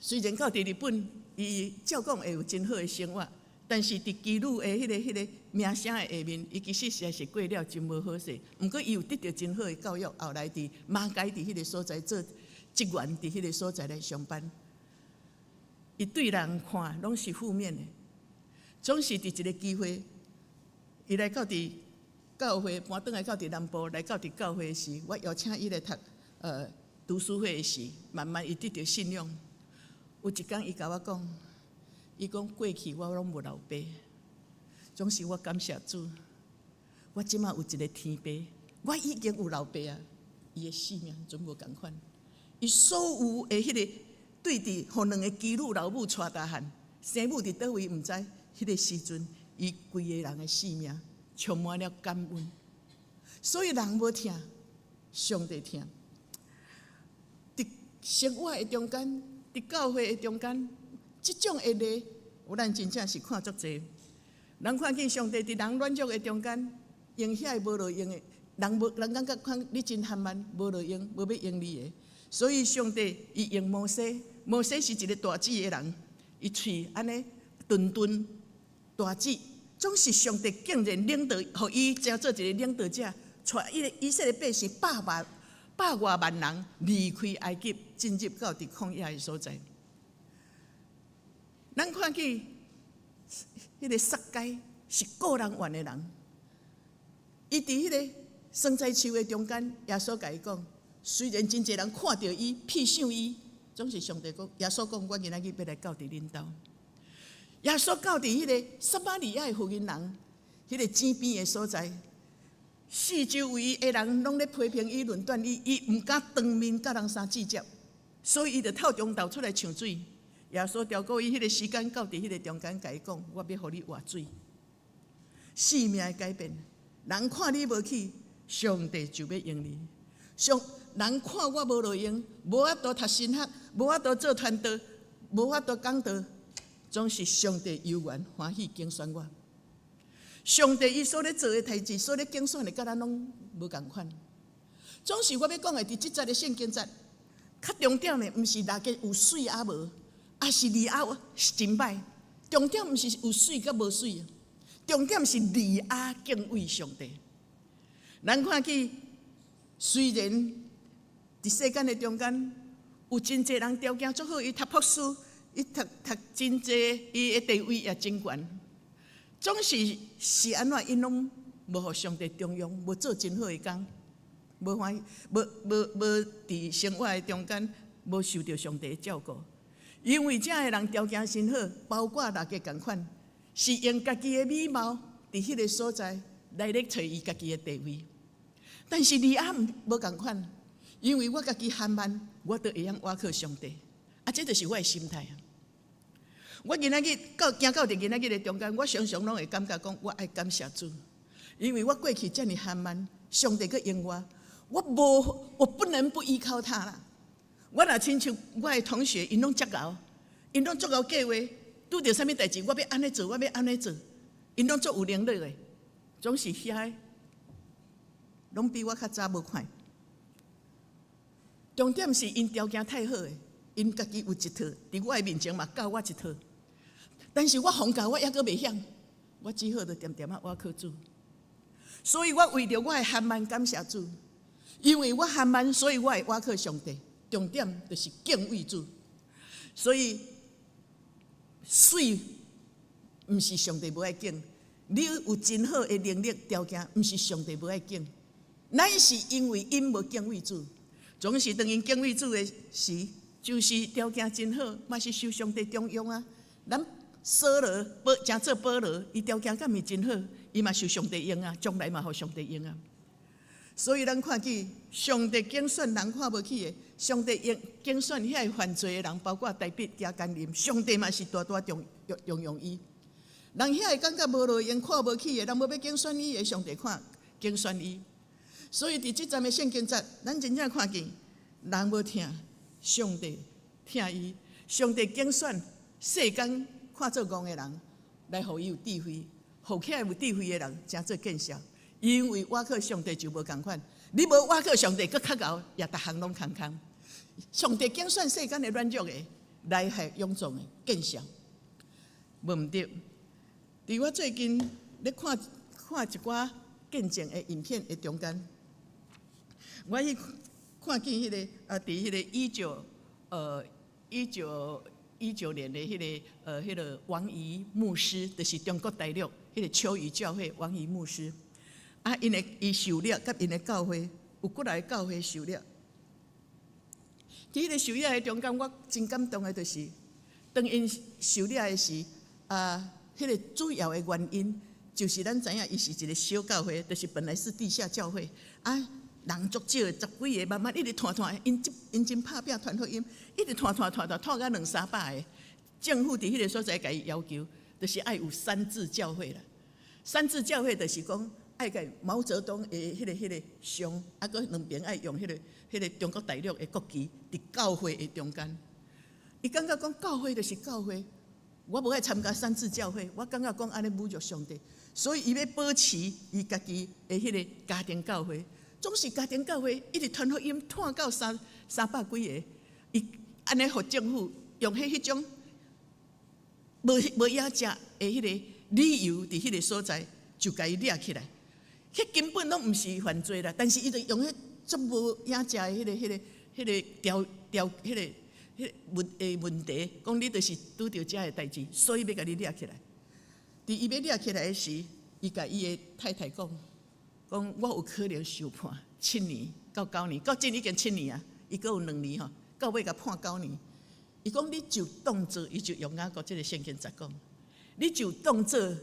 雖然到佇日本，伊照講會有真好的生活，但是佇妓女的彼個名聲的下面，伊其實實在是過了真無好勢。毋過伊有得著真好的教育，後來佇馬偕佇彼个所在做職員，佇彼个所在來上班。伊對人看攏是負面的，總是佇一个機會，伊來到佇教會搬轉來到佇南部來到佇教會時，我邀請伊來讀讀書會的時，慢慢伊得著信仰。有一工伊共我講，伊講過去我攏無老爸，總是我感謝主，我這馬有一个天爸，我已經有老爸啊。伊的生命準無仝款，伊所有的彼个對佇予兩个妓女老母帶大漢，生母佇佗位毋知，彼个時陣，伊規个人的生命充滿了感恩。所以人無疼，上帝疼。佇生活的中間，佇教會的中間，這種的例，咱真正是看足濟。人看見上帝佇人軟弱的中間，用遐个無路用的，人無人感覺看你真含慢，無路用，無欲用你的。所以上帝伊用摩西，摩西是一个大舌的人，伊喙按呢頓頓大舌，總是上帝竟然領導，予伊成做一个領導者，帶伊个以色列百姓百外萬人離開埃及，進入到佇曠野的所在。咱看見彼個撒該是顧人怨的人，伊佇彼个生菜樹的中間，耶穌共伊講，雖然真濟人看著伊，瞥想伊，總是上帝講，耶穌講，我今仔日欲來到佇恁兜。耶穌到佇彼个撒瑪利亞的婦人，彼个井邊的所在，四周圍的人攏咧批評伊、論斷伊，伊毋敢當面佮人相接觸，所以伊就透中晝出來搶水。耶穌調過伊彼个時間到佇彼个中間，共伊講：我欲予你活水。生命的改變，人看你無起，上帝就欲用你。上人看我無路用，無法度讀神學，無法度做傳道，無法度講道，總是上帝猶原歡喜揀選我。上帝伊所咧做的代誌，所咧揀選的，佮咱攏無仝款。總是我欲講的，佇這節的聖經節，較重點的，毋是大家有媠抑無，抑是利亞是真歹。重點毋是有媠佮無媠，重點是利亞敬畏上帝。咱看見，雖然佇世間的中間有真濟人條件足好，伊讀博士，伊讀真濟，伊的地位也真懸。總是是按怎，𪜶攏無予上帝重用，無做真好的工，無歡喜，無無無佇生活的中間無受著上帝的照顧。因為遮的人條件真好，包括大家仝款，是用家己的美貌佇彼个所在來咧揣伊家己的地位。但是利亞無仝款，因為我家己含慢，我都會曉倚靠上帝。啊，這就是我的心態啊！我今仔日到行到佇今仔日的中間，我常常攏會感覺講，我愛感謝主，因為我過去遮爾含慢，上帝閣用我，我無我不能不依靠他啦。我若親像我的同學，𪜶攏遮𠢕， 𪜶攏足𠢕計劃，拄著啥物代誌，我欲按呢做，我欲按呢做，𪜶攏足有能力的，總是遐個，攏比我較早無看。重點是𪜶條件太好的，𪜶家己有一套，佇我的面前嘛教我一套。但是我予教，我猶閣袂曉，我只好就恬恬仔倚靠主。所以我為著我的含慢感謝主，因為我含慢，所以我會倚靠上帝。重點就是敬畏主。所以媠毋是上帝無愛揀，你有真好的能力條件，毋是上帝無愛揀，乃是因為𪜶無敬畏主。總是當𪜶敬畏主的時，就是條件真好，嘛是受上帝重用啊。咱掃羅保誠做保羅，伊條件敢毋是真好，伊嘛受上帝用啊，將來嘛予上帝用啊。所以咱看見上帝揀選人看無起的，上帝用揀選遐個犯罪的人，包括大衛加奸淫，上帝嘛是大大重重用伊。人遐個感覺無路用、看無起的，人無欲揀選伊的，上帝看揀選伊。所以佇這節的聖經節，咱真正看見人無疼，上帝疼伊。上帝揀選世間看做戇的人，來予伊有智慧，予遐有智慧的人成做見笑。因為倚靠上帝就無仝款，你無倚靠上帝，閣較𠢕，也逐項攏空空。上帝揀選世間的軟弱的，來予勇壯的見笑，無毋對。佇我最近咧看看一寡見證的影片的中間，我去看見彼個啊，佇彼個1919年的彼個王怡牧師，就是中國大陸彼個秋雨教會王怡牧師。啊，𪜶的伊受掠，佮𪜶的教會有幾來教會受掠。佇彼個受掠的中間，我真感動的，就是當𪜶受掠的時，啊，彼個主要的原因就是咱知影，伊是一個小教會，就是本來是地下教會，啊，人足少，十幾個，慢慢一直傳傳，𪜶真拍拚傳福音，一直傳傳傳傳，傳到兩三百個。政府佇彼個所在共伊要求，就是愛有三自教會啦。三自教會就是講，愛共毛澤東的彼個像，啊，閣兩邊愛用彼個中國大陸的國旗，佇教會的中間。伊感覺講教會就是教會，我無愛參加三自教會，我感覺講按呢侮辱上帝，所以伊欲保持伊家己的彼個家庭教會，總是家庭教會一直傳福音，傳到三百幾個，伊按呢予政府用彼種無影食的彼個理由，佇彼個所在就共伊掠起來。彼根本攏毋是犯罪啦，但是伊就用彼足無影食的彼個條條彼個問題，講你就是拄著這个代誌，所以欲共你掠起來。佇伊欲掠起來的時，伊共伊的太太講，講我有可能受判7年到9年，到今已經七年啊，伊閣有2年吼，到尾共判九年。伊講你就當做，伊就用雅各這个聖經節講，你就當做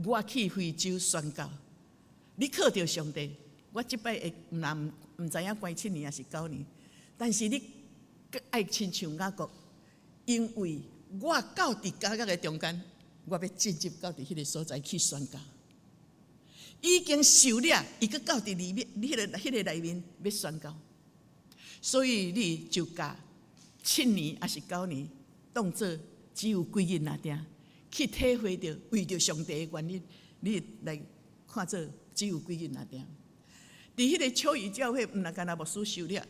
我去非洲宣教。你靠著上帝，我這擺會毋若毋知影關七年抑是九年，但是你愛親像雅各，因為我到佇監獄的中間，我欲進入到佇彼個所在去宣教。已經受掠，伊閣到佇裡面，彼個內面欲宣教，所以你就共七年抑是九年，當做只有幾日爾定，去體會著為著上帝的原因，你來看做只有幾日爾定。佇彼個秋雨教會，毋若干焦牧師受掠，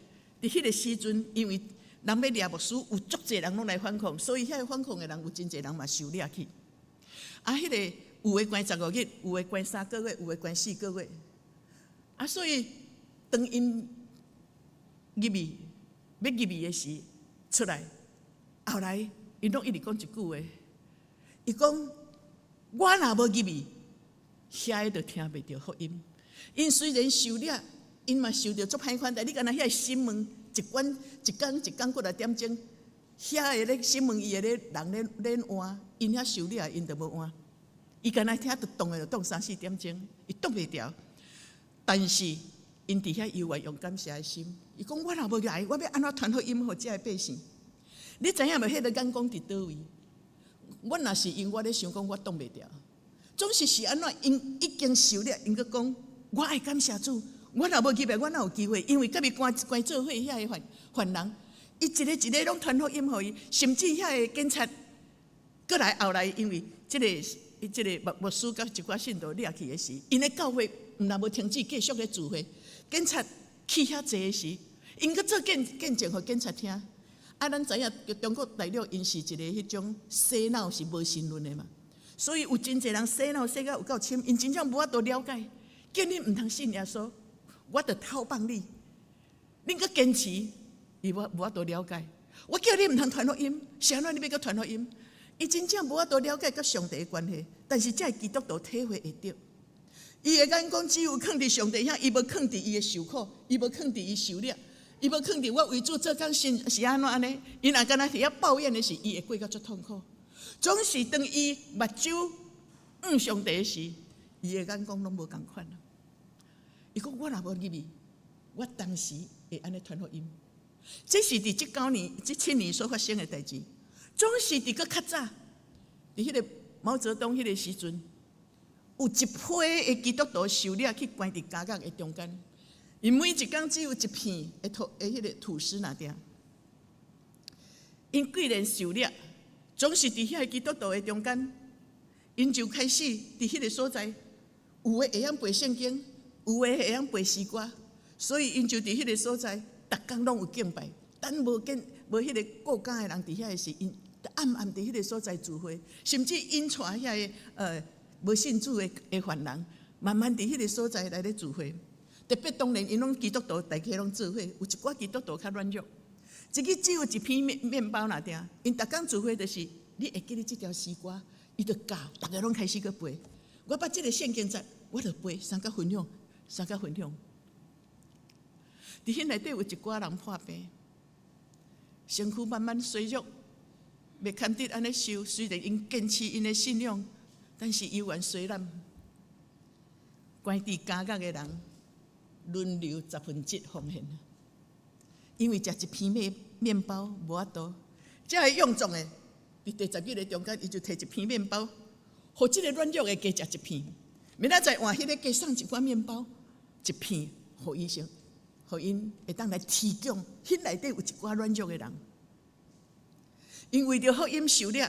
佇彼個時陣，因為人欲掠牧師，有足濟人攏來反抗，所以遐個反抗的人有真濟人嘛受掠去。啊，彼個有的關15日，有的關3個月，有的關4個月。啊，所以當𪜶入去欲入去的時，出來，後來𪜶攏一直講一句話，伊講我若無入去，遐个就聽袂著福音。𪜶雖然受掠，𪜶嘛受著足歹款待。你敢若遐個審問一關一工一工幾若點鐘，遐個咧審問伊的咧人咧換，𪜶遐受掠，𪜶就無換。伊敢若聽就擋的就擋三四點鐘，伊擋袂牢。但是𪜶佇遐猶原用感謝的心，伊講我若無來，我欲按怎傳福音予這个百姓？你知影無？彼個眼光佇佗位？我若是𪜶，我咧想講，我擋袂牢。總是是按怎？𪜶已經受掠，𪜶閣講，我愛感謝主。我若無入來，我哪有機會？因為佮伊關關做伙遐个犯犯人，伊一个一个攏傳福音予伊，甚至遐个警察閣來後來，因為這个伊這个牧牧師佮一寡信徒掠去的時，𪜶的教會毋但無停止，繼續咧聚會。警察去遐濟的時，𪜶閣做見見證予警察聽。啊，咱知影中國大陸𪜶是一個彼種洗腦是無神論的嘛，所以有真濟人洗腦洗甲有夠深，𪜶真正無法度了解。叫你毋通信耶穌，我就偷放你。恁閣堅持，伊無無法度了解。我叫你毋通傳福音，是按怎你欲閣傳福音？伊真正無法度了解佮上帝的關係，但是這个基督徒體會會著。伊的眼光只有囥佇上帝遐，伊無囥佇伊的受苦，伊無囥佇伊受掠，伊無囥佇我為主做工是是按怎按呢？伊若敢若佇遐抱怨的時，伊會過甲足痛苦。總是當伊目睭向上帝時，伊的眼光攏無仝款。伊講我若無入去，我當時會按呢傳福音。這是佇這九年、這七年所發生的代誌。總是佇閣較早，佇彼個毛澤東彼個時陣，有一批的基督徒受掠去關佇監獄的中間。𪜶每一工只有一片的吐的彼個吐司爾爾。𪜶既然受掠，總是佇遐個基督徒的中間，𪜶就開始佇彼個所在，有的會曉背聖經，有的會曉背詩歌，所以𪜶就佇彼個所在，逐工攏有敬拜。等無見無彼個顧監的人佇遐的時，𪜶暗暗佇彼個所在聚會，甚至𪜶帶遐個無信主的的犯人，慢慢佇彼個所在來咧聚會。特別當然，𪜶攏基督徒，大家攏做伙，有一寡基督徒較軟弱，一日只有一片麵麵包爾爾，𪜶逐工聚會就是，你會記得這條詩歌，伊就教，逐家攏開始去背。我捌這个聖經節，我就背，相佮分享，相佮分享。佇彼內底有一寡人破病，身軀慢慢衰弱，袂堪得按呢受。雖然𪜶堅持𪜶的信仰，但是猶原衰老。關佇監獄的人輪流十分之一奉獻，因為食一片麵麵包無法度，這个勇壯的佇第十日的中間，伊就提一片麵包，予這个軟弱的加食一片。明仔載換彼个加送一寡麵包一片，予醫生，予𪜶會當來提供。彼內底有一寡軟弱的人，𪜶為著福音受掠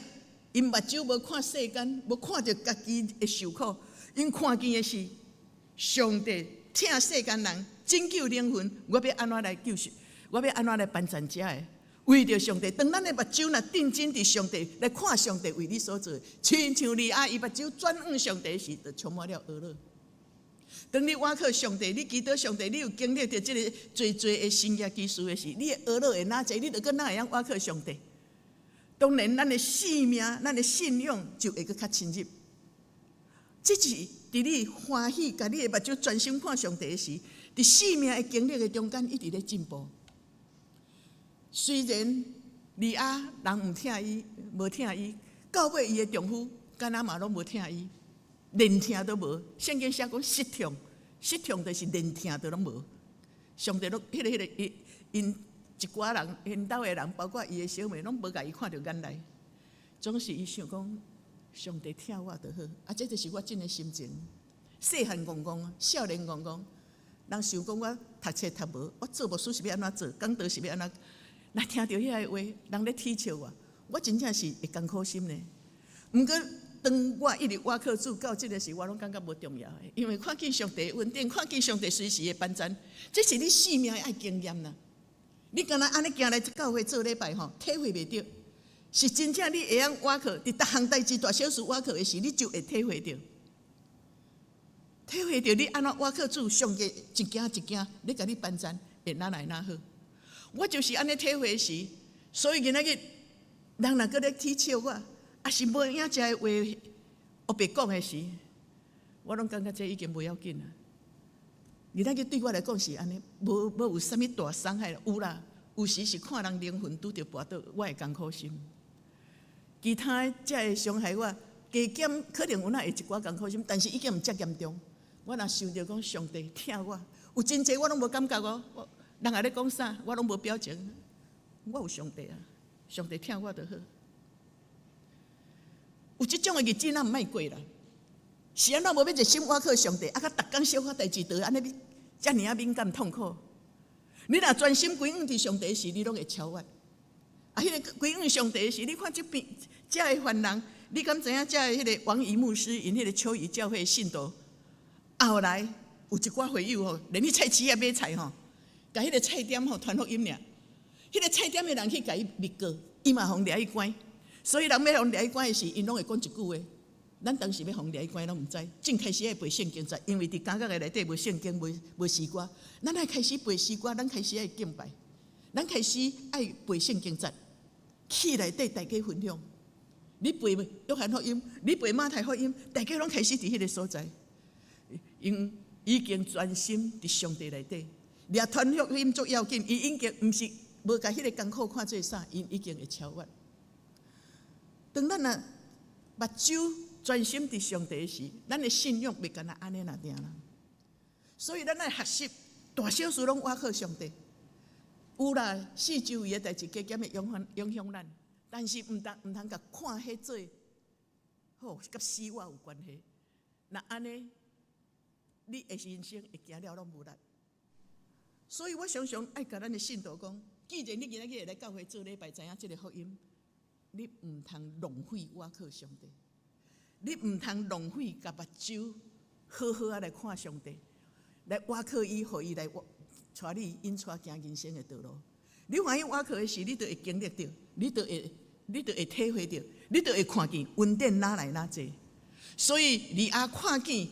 ，𪜶目睭無看世間，無看著家己的受苦，𪜶看見的是上帝疼世間人，拯救靈魂。我欲按怎來救贖？我欲按怎來幫贊這个？為著上帝，當咱的目睭若定睛佇上帝來看上帝為你所做，親像利亞伊目睭轉向上帝時，就充滿了喜樂。當你倚靠上帝，你祈禱上帝，你有經歷著這个濟濟的神蹟奇事的時，你的喜樂會哪濟？你就閣哪會曉倚靠上帝？當然，咱的生命、咱的信仰就會閣較深入。這是佇你歡喜，共你的目睭專心看上帝的時，佇生命的經歷的中間，一直咧進步。雖然利亞人毋疼伊，無疼伊，到尾伊的丈夫敢若嘛攏無疼伊，連疼都無。聖經寫講失疼，失疼就是連疼都攏無。上帝攏彼个彼個伊𪜶一寡人，𪜶兜的人，包括伊的小妹，攏無共伊看著眼內。總是伊想講，上帝疼我就好。啊，這就是我真的心情。細漢戇戇，少年戇戇，人想講我讀冊讀無，我做牧師是欲按怎做，講道是欲按怎。若聽著遐个話，人咧恥笑我，我真正是會艱苦心呢。毋過，當我一直倚靠主到這个時，我攏感覺無重要的，因為看見上帝恩典，看見上帝隨時的幫贊，這是你生命愛經驗啦。你敢若按呢行來教會做禮拜吼，體會袂著，是真正你會曉倚靠，佇逐項代誌大小事倚靠的時，你就會體會著。體會著你按怎倚靠主，上帝一件一件，咧共你幫贊，會哪來哪好。我就是按呢體會時，所以今仔日人若閣咧恥笑我，抑是無影食的話，烏白講的時，我攏感覺這已經無要緊啊。今仔日對我來講是按呢，無無有啥物大傷害，有啦，有時是看人靈魂拄著跋倒，我會艱苦心。其他的才會傷害我，加減可能有哪會一寡艱苦心，但是已經毋遮嚴重。我若想著講上帝疼我，有真濟我攏無感覺哦。人若咧講啥，我攏無表情。我有上帝啊，上帝疼我就好。有這種的日子，咱毋愛過啦。是按怎無欲熱心倚靠上帝，啊，閣逐工小可代誌就按呢遮爾仔敏感痛苦。你若專心歸向佇上帝時，你攏會超越。啊，彼个歸向上帝時，你看這邊遮的凡人，你敢知影遮的彼个王怡牧師，𪜶彼个秋雨教會信徒，後來有一寡會友吼，連去菜市仔買菜吼，共彼个菜店吼傳福音爾，彼个菜店的人去共伊密告，伊嘛予掠去關。所以人欲予掠去關的時，𪜶攏會講一句話。咱當時欲予掠去關攏毋知，正開始愛背聖經節，因為佇監獄的內底無聖經，無無詩歌。咱愛開始背詩歌，咱開始愛敬拜，咱開始愛背聖經節，去內底大家分享。你背約翰福音，你背馬太福音，大家攏開始佇彼个所在，𪜶已經專心佇上帝內底，掠傳福音足要緊，伊已經毋是無共彼个艱苦看做啥，𪜶已經會超越。當咱若目睭專心佇上帝時，咱的信仰袂干焦按呢爾啦。所以咱愛學習大小事攏倚靠上帝。有啦，四周圍的代誌加減會影響影響咱，但是毋通毋通共看彼做好佮死活有關係。若按呢，你的人生會行了攏無力。所以我常常愛共咱的信徒講，既然你今仔日會來教會做禮拜，知影這个福音，你毋通浪費倚靠上帝，你毋通浪費共目睭好好仔來看上帝，來倚靠伊，予伊來帶你引帶行人生的道路。你歡喜倚靠的時，你就會經歷著，你就會體會著，你就會看見恩典哪來哪濟。所以利亞看見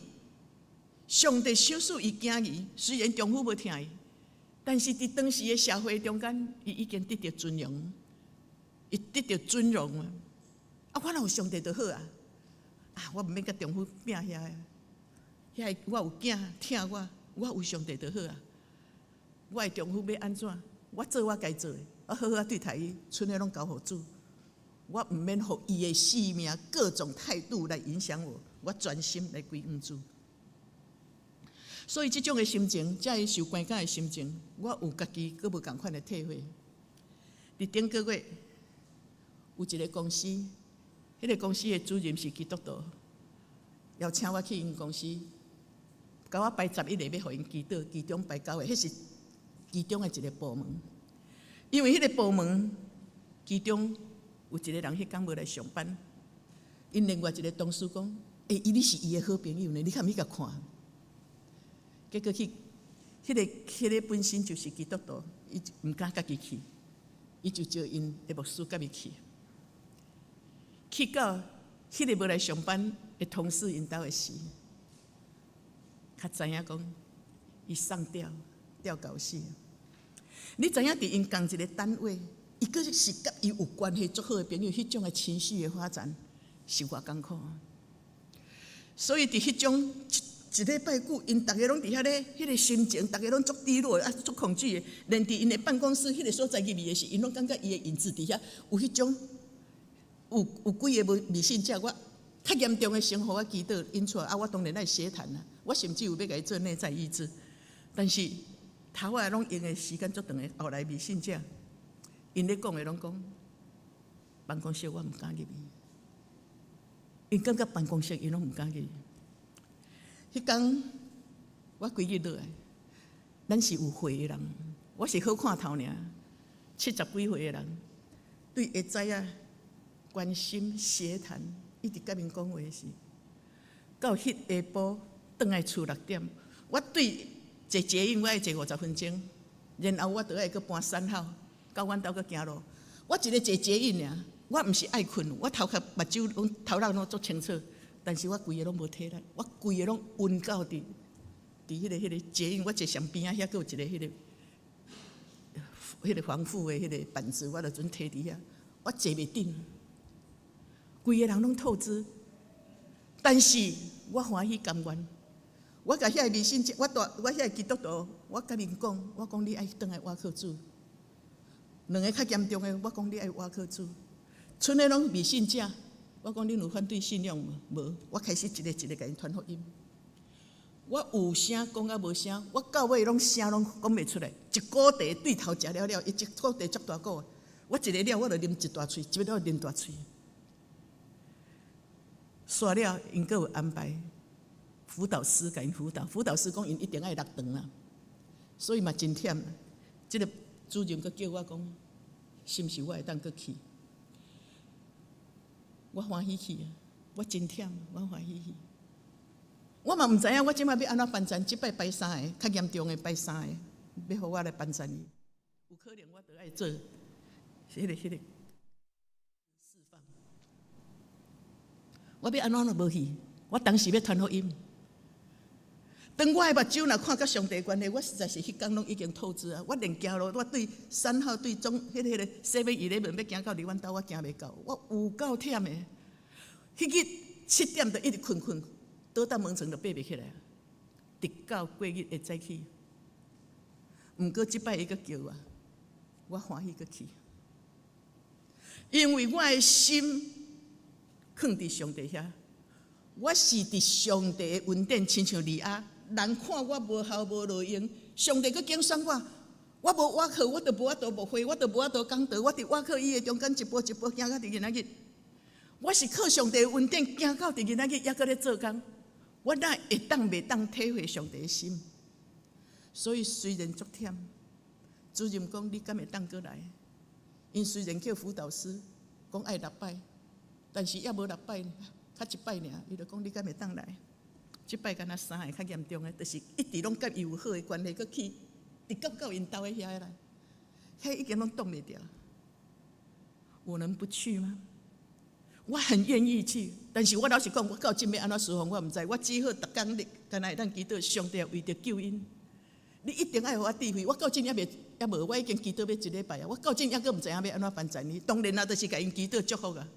上帝賞賜伊囝兒，雖然丈夫無疼伊，但是佇當時的社會中間，伊已經得著尊榮，伊得著尊榮啊！啊，我若有上帝就好啊！啊，我毋免佮丈夫拼遐个，遐個我有囝疼我，我有上帝就好啊！我的丈夫欲按怎，我做我該做的，我好好對待伊，賰的攏交予主，我毋免予伊的性命各種態度來影響我，我專心來歸向主。所以這種的心情，這个受關監的心情，我有家己閣無仝款的體會。佇頂個月，有一个公司，彼个公司的主任是基督徒，邀請我去𪜶公司，共我排11個欲予𪜶祈禱，其中排九個，彼是其中的一个部門。因為彼个部門其中有一个人彼工無來上班，𪜶另外一个同事講：“欸，伊你是伊的好朋友呢，你較毋去共看？”結果去，彼个本身就是基督徒，伊毋敢家己去，伊就招𪜶的牧師佮伊去。去到彼个無來上班的同事𪜶兜的時，較知影講，伊上吊吊到死。你知影佇𪜶仝一个單位，伊閣是佮伊有關係足好的朋友，彼種的情緒的發展是偌艱苦。所以佇彼種一禮拜久，𪜶逐个攏佇遐咧，彼个心情，逐个攏足低落，啊，足恐懼的。連佇𪜶的辦公室彼个所在入去的時，𪜶攏感覺伊的影子佇遐有彼種，有有幾个無未信者，我較嚴重的先予我祈禱引出來，啊，我當然愛協談啦，我甚至有欲共伊做內在醫治，但是頭仔攏用的時間足長的，後來未信者，𪜶咧講的攏講，辦公室我毋敢入去，𪜶感覺辦公室𪜶攏毋敢入去。彼工我規日落來，咱是有歲的人，我是好看頭爾，七十幾歲的人，對下知影關心協談，一直佮𪜶講話時，到彼下晡轉來厝6點，我對坐捷運我愛坐50分鐘，然後我著愛閣搬3號到阮兜閣行路。我一个坐捷運爾，我毋是愛睏，我頭殼目睭攏頭腦攏足清楚。但是我規个攏無體力，我規个攏暈到佇佇彼个捷運，我坐上邊仔遐，閣有一个彼个防腐的彼个板子，我就準提佇遐，我坐袂定，規个人攏透支。但是我歡喜甘願，我共遐个未信者，我帶我遐个基督徒，我共𪜶講，我講你愛轉來倚靠主。兩个較嚴重的，我講你愛倚靠主。賰的攏未信者。我講恁有反對信仰無？無，我開始一个一个共𪜶傳福音。我有聲講甲無聲，我到尾攏聲攏講袂出來。一股茶對頭食了了，伊一股茶足大股，我一个了我就啉一大喙，一个了啉大喙。煞了，𪜶閣有安排輔導師共𪜶輔導，輔導師講𪜶一定愛六堂啦，所以嘛真忝。這个主任閣叫我講，是毋是我會當閣去？我歡喜去啊！我真忝，我歡喜去。我嘛毋知影，我這擺欲按怎幫贊？這擺排三个，較嚴重的排三个，欲予我來幫贊伊。有可能我著愛做彼个釋放。我欲按怎都無去，我當時欲傳福音。當我的目睭若看佮上帝關係，我實在是彼工攏已經透支啊！我連行路，我對三號對中彼個 7-Eleven 欲行到佇阮兜，我行袂到，我有夠忝的。彼日7點就一直睏睏，倒到門床就爬袂起來，直到過日會早起。毋過這擺伊閣叫我，我歡喜閣去，因為我的心囥佇上帝遐，我是佇上帝的恩典，親像利亞，人看我無效無路用，上帝閣揀選我，我無倚靠，我就無法度牧會，我就無法度講道，我佇倚靠伊的中間一步一步行到佇今仔日。我是靠上帝的恩典行到佇今仔日，猶閣咧做工。我哪會當袂當體會上帝的心？所以雖然足忝，主任講你敢會當閣來？𪜶雖然叫輔導師講愛六擺，但是猶無六擺，較一擺爾，伊就講你敢會當來？這擺敢若三个較嚴重的，就是一直攏佮伊有好的關係，閣去直到到𪜶兜的遐來，遐已經攏擋袂牢。我能不去嗎？我很願意去，但是我老實講，我到這欲按怎侍奉，我毋知。我只好逐工日，敢若會當祈禱，上帝為著救𪜶，你一定愛予我智慧。我到這猶未猶無，我已經祈禱欲一禮拜啊。我到這猶閣毋知影欲按怎幫贊伊。當然啊，就是共𪜶祈禱祝福啊。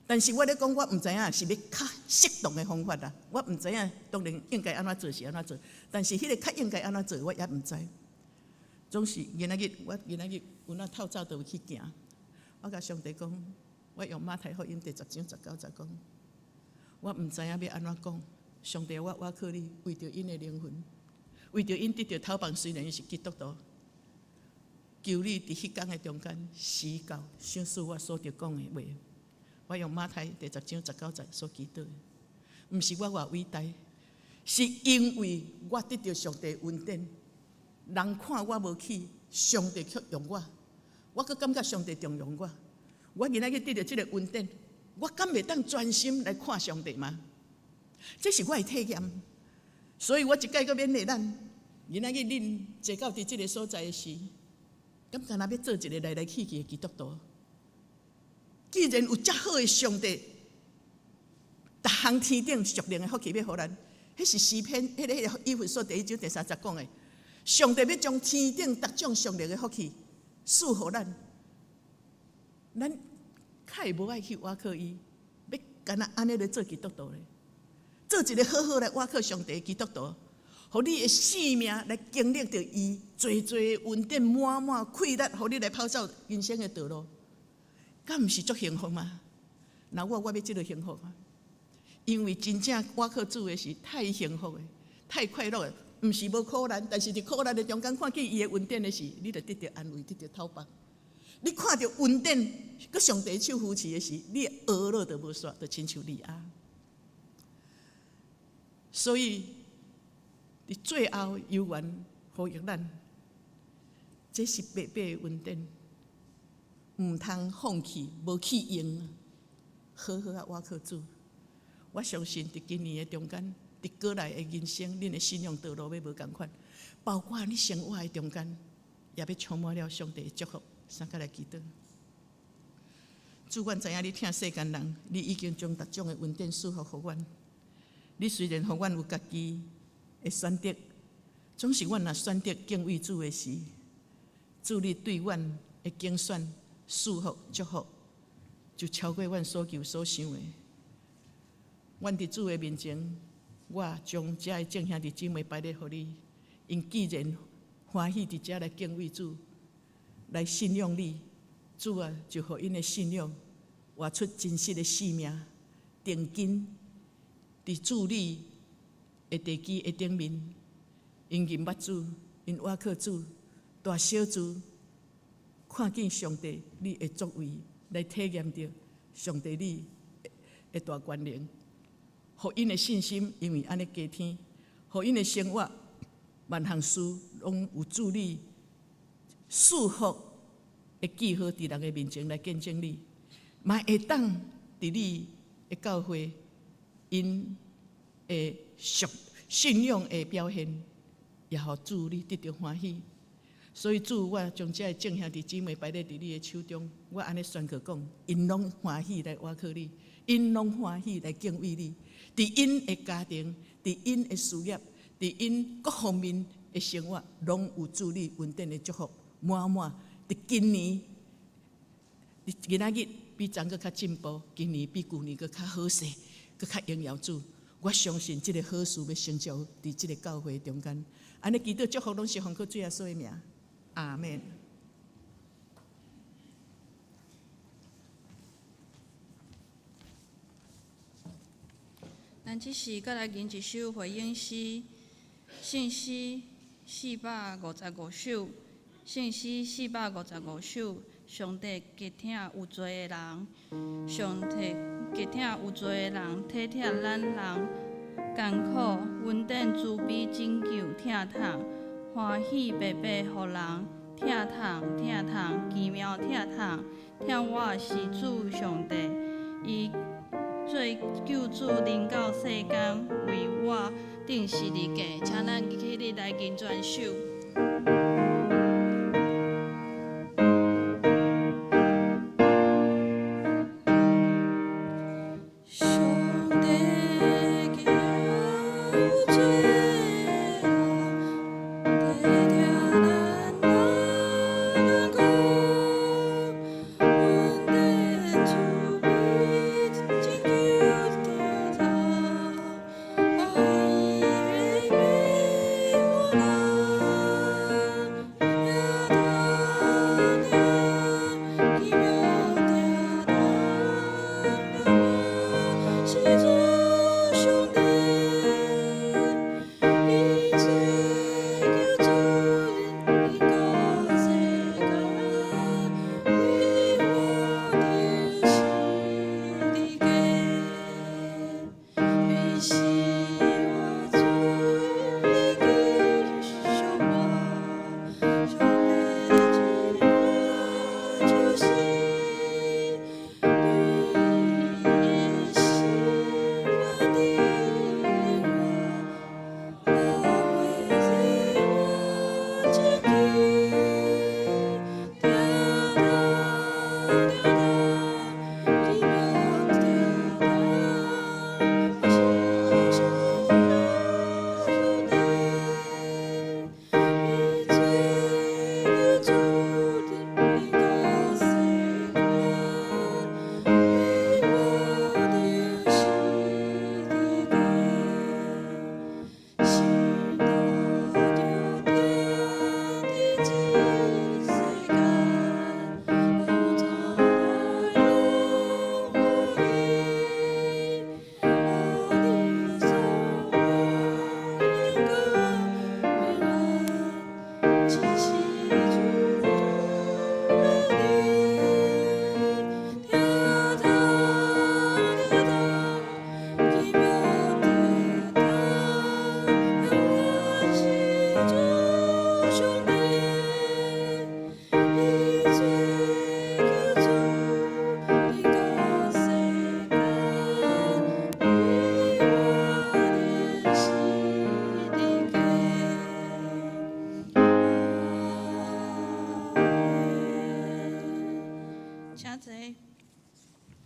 但是我咧講，我毋知影是欲較適當的方法啦。我毋知影，當然應該按怎做是按怎做，但是彼個較應該按怎做，我也毋知。總是今仔日，我今仔日有那透早就有去行，我共上帝講。我用馬太福音第十章十九節講，我毋知影欲按怎講。上帝，我倚靠你，為著𪜶的靈魂，為著𪜶得著頭房，雖然伊是基督徒，求你佇彼工的中間時到，賞賜我所著講的話。我用馬太第十章十九節所祈禱，毋是我偌偉大，是因為我得著上帝恩典。人看我無去，上帝卻用我，我閣感覺上帝重用我。我今仔日得著這个恩典，我敢袂當專心來看上帝嗎？這是我的體驗，所以我一擺閣勉勵咱，今仔日恁坐到佇這个所在的時，敢敢若欲做一个來來去去的基督徒？既然有遮好的上帝，逐項天頂屬靈的福氣欲予咱，彼是詩篇，彼个以弗所第一章第三節講的，上帝欲將天頂逐種屬靈的福氣賜予咱，咱較會無愛去倚靠伊，欲敢若按呢來做基督徒咧？做一个好好來倚靠上帝的基督徒，予你的生命來經歷著伊濟濟恩典，滿滿氣力，予你來跑走人生的道路，敢毋是足幸福嗎？那我欲這个幸福啊！因為真正倚靠主的是太幸福的，太快樂的，毋是無苦難，但是佇苦難的中間看見伊的恩典的時，你就得著安慰，得著透放。你看著恩典，閣上帝手扶持的時，你的懊惱就無煞，就親像利亞。所以，佇最後猶原呼籲咱，這是白白的恩典，毋通放棄，無去用，好好仔倚靠主。我相信佇今年的中間，佇過來的人生，恁的信仰道路欲無仝款，包括你生活的中間，也欲充滿了上帝的祝福。三個來祈禱。主，阮知影你疼世間人，你已經將逐種的恩典賜福予阮。你雖然予阮有家己的選擇，總是阮若選擇敬畏主的時，主你對阮的揀選、賜福、祝福，就超過阮所求所想的。阮佇主的面前，我將遮的眾兄弟姊妹擺咧予你，𪜶既然歡喜佇遮來敬畏主，來信仰你，主啊，就予𪜶的信仰活出真實的生命，定根佇主你的地基的頂面，𪜶認捌主，𪜶倚靠主，大小事看見上帝你的作為，來體驗著上帝你的大權能，予𪜶的信心因為按呢加添，予𪜶的生活萬項事攏有主你賜福。的記號佇人的面前來見證你，嘛會當佇你的教會𪜶的屬信仰的表現，也予主你得著歡喜。所以主，我將這个眾兄弟姊妹擺咧佇你的手中，我按呢宣告講，𪜶攏歡喜來倚靠你，𪜶攏歡喜來敬畏你。佇𪜶的家庭，佇𪜶的事業，佇𪜶各方面的生活，攏有主你恩典的祝福，滿滿。佇今年，佇今仔日比昨閣較進步，今年比舊年閣較好勢，閣較榮耀主。我相信這个好事欲成就佇這个教會中間。按呢祈禱祝福攏是奉靠主耶穌的名，阿們。咱這時閣來吟一首回應詩，聖詩455首，聖詩455首。上帝極疼有罪的人，上帝極疼有罪的人，體貼咱人艱苦，恩典慈悲拯救疼痛，歡喜白白予人，疼痛疼痛，奇妙疼痛，疼我是主上帝，伊做救主臨到世間，為我釘十字架，請咱起立來吟全首。請坐。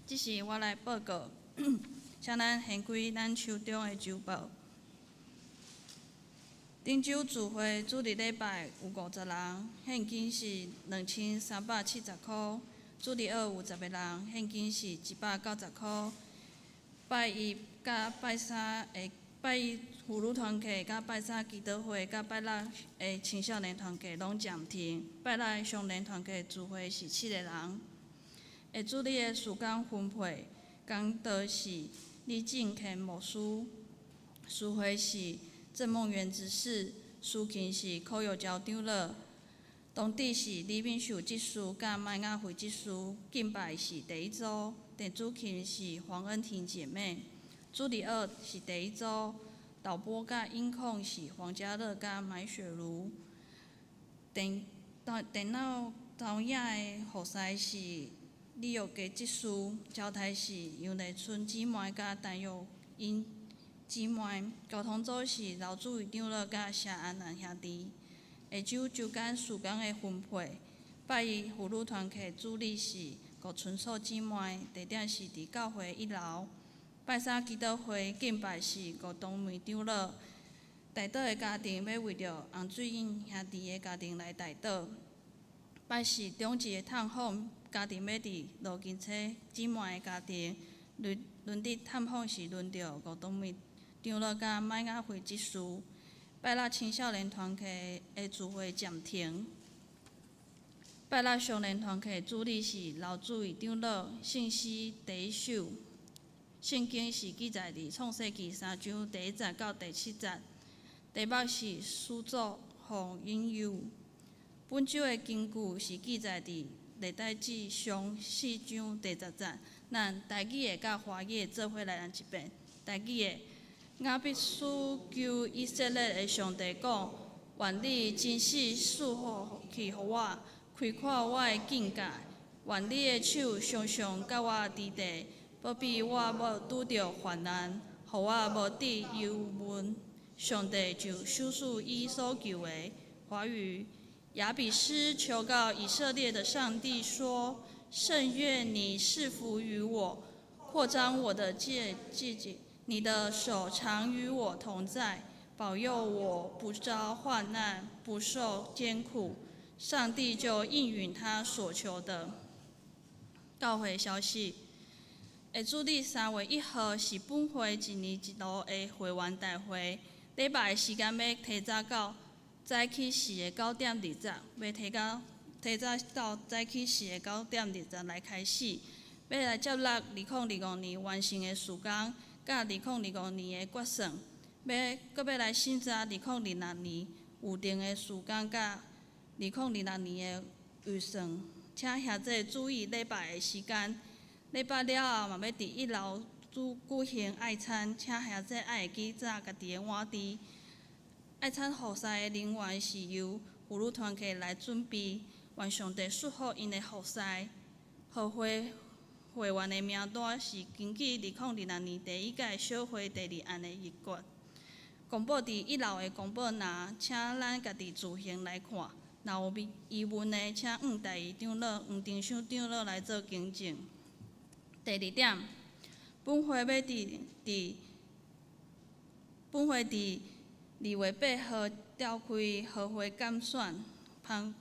這時我來報告，請咱獻開咱手中的週報。頂週聚會主日禮拜有50人，現金是2370箍；主日學有10個人，現金是190箍。拜一佮拜三的拜一婦女團契、佮拜三祈禱會、佮拜六的青少年團契攏暫停。拜六的少年團契聚會是7個人。下主日的時間分配，講道是李進賢牧師，司會是鄭夢圓執事，司琴是柯玉嬌長老，當主是李敏秀執事佮麥雅惠執事，敬拜是第一組，電子琴是黃恩婷姐妹，主日學是第一組，導播佮音控是黃家樂佮麥雪茹，電電腦。投影的服侍是李玉家执事，招待是杨丽春姊妹佮陈玉英姊妹，交通组是刘主位长老佮谢安南兄弟。下周周间事工的分配，拜一妇女团契主理是吴春素姊妹，地点是伫教会一楼。拜三祈祷会敬拜是吴东梅长老。代祷的家庭欲为著洪水英兄弟的家庭来代祷。拜四中日的探访家庭欲伫罗金车姊妹的家庭，轮轮伫探访是轮著吴东梅长老佮麦雅惠执事。拜六青少年团契的聚会暂停。拜六少年团契主理是刘主位长老，圣诗第一首，圣经是记载伫创世记三章第一节到第七节，题目是使祖予引诱。本周的经句是记载伫历代志上四章第十节。咱台语的佮华语的做伙来念一遍。台语的雅比斯求以色列的上帝讲：愿你真实赐福气予我，开阔我的境界。愿你的手常常佮我伫地，保庇我无拄著患难，予我无致忧闷。上帝就賞賜伊所求的。华语。雅比斯求告以色列的上帝说：“甚愿你赐福于我，扩张我的界界界，你的手常与我同在，保佑我不遭患难，不受艰苦。”上帝就應允他所求的。教會消息：會主日3月1號是本會一年一度的會員大會，禮拜的時間欲提早到早起時的9點20，欲提到提早到早起時的9點20來開始，欲來接納2025年完成的事工，佮2025年的決算，欲閣欲來審查2026年預定的事工，佮2026年的預算。請兄弟注意禮拜的時間，禮拜了後嘛欲佇一樓主舉行愛餐，請兄弟愛會記紮家己的碗箸。愛餐服侍的人員是由婦女團契來準備，願上帝祝福𪜶的服侍。和會會員的名單是根據2026年第一屆小會第二案的議決，公布佇一樓的公布欄，請咱家己自行來看。若有疑問的，請向代理長老黃丁秀長老來做更正。第二點，本會佇2月8號召開合會監選，潘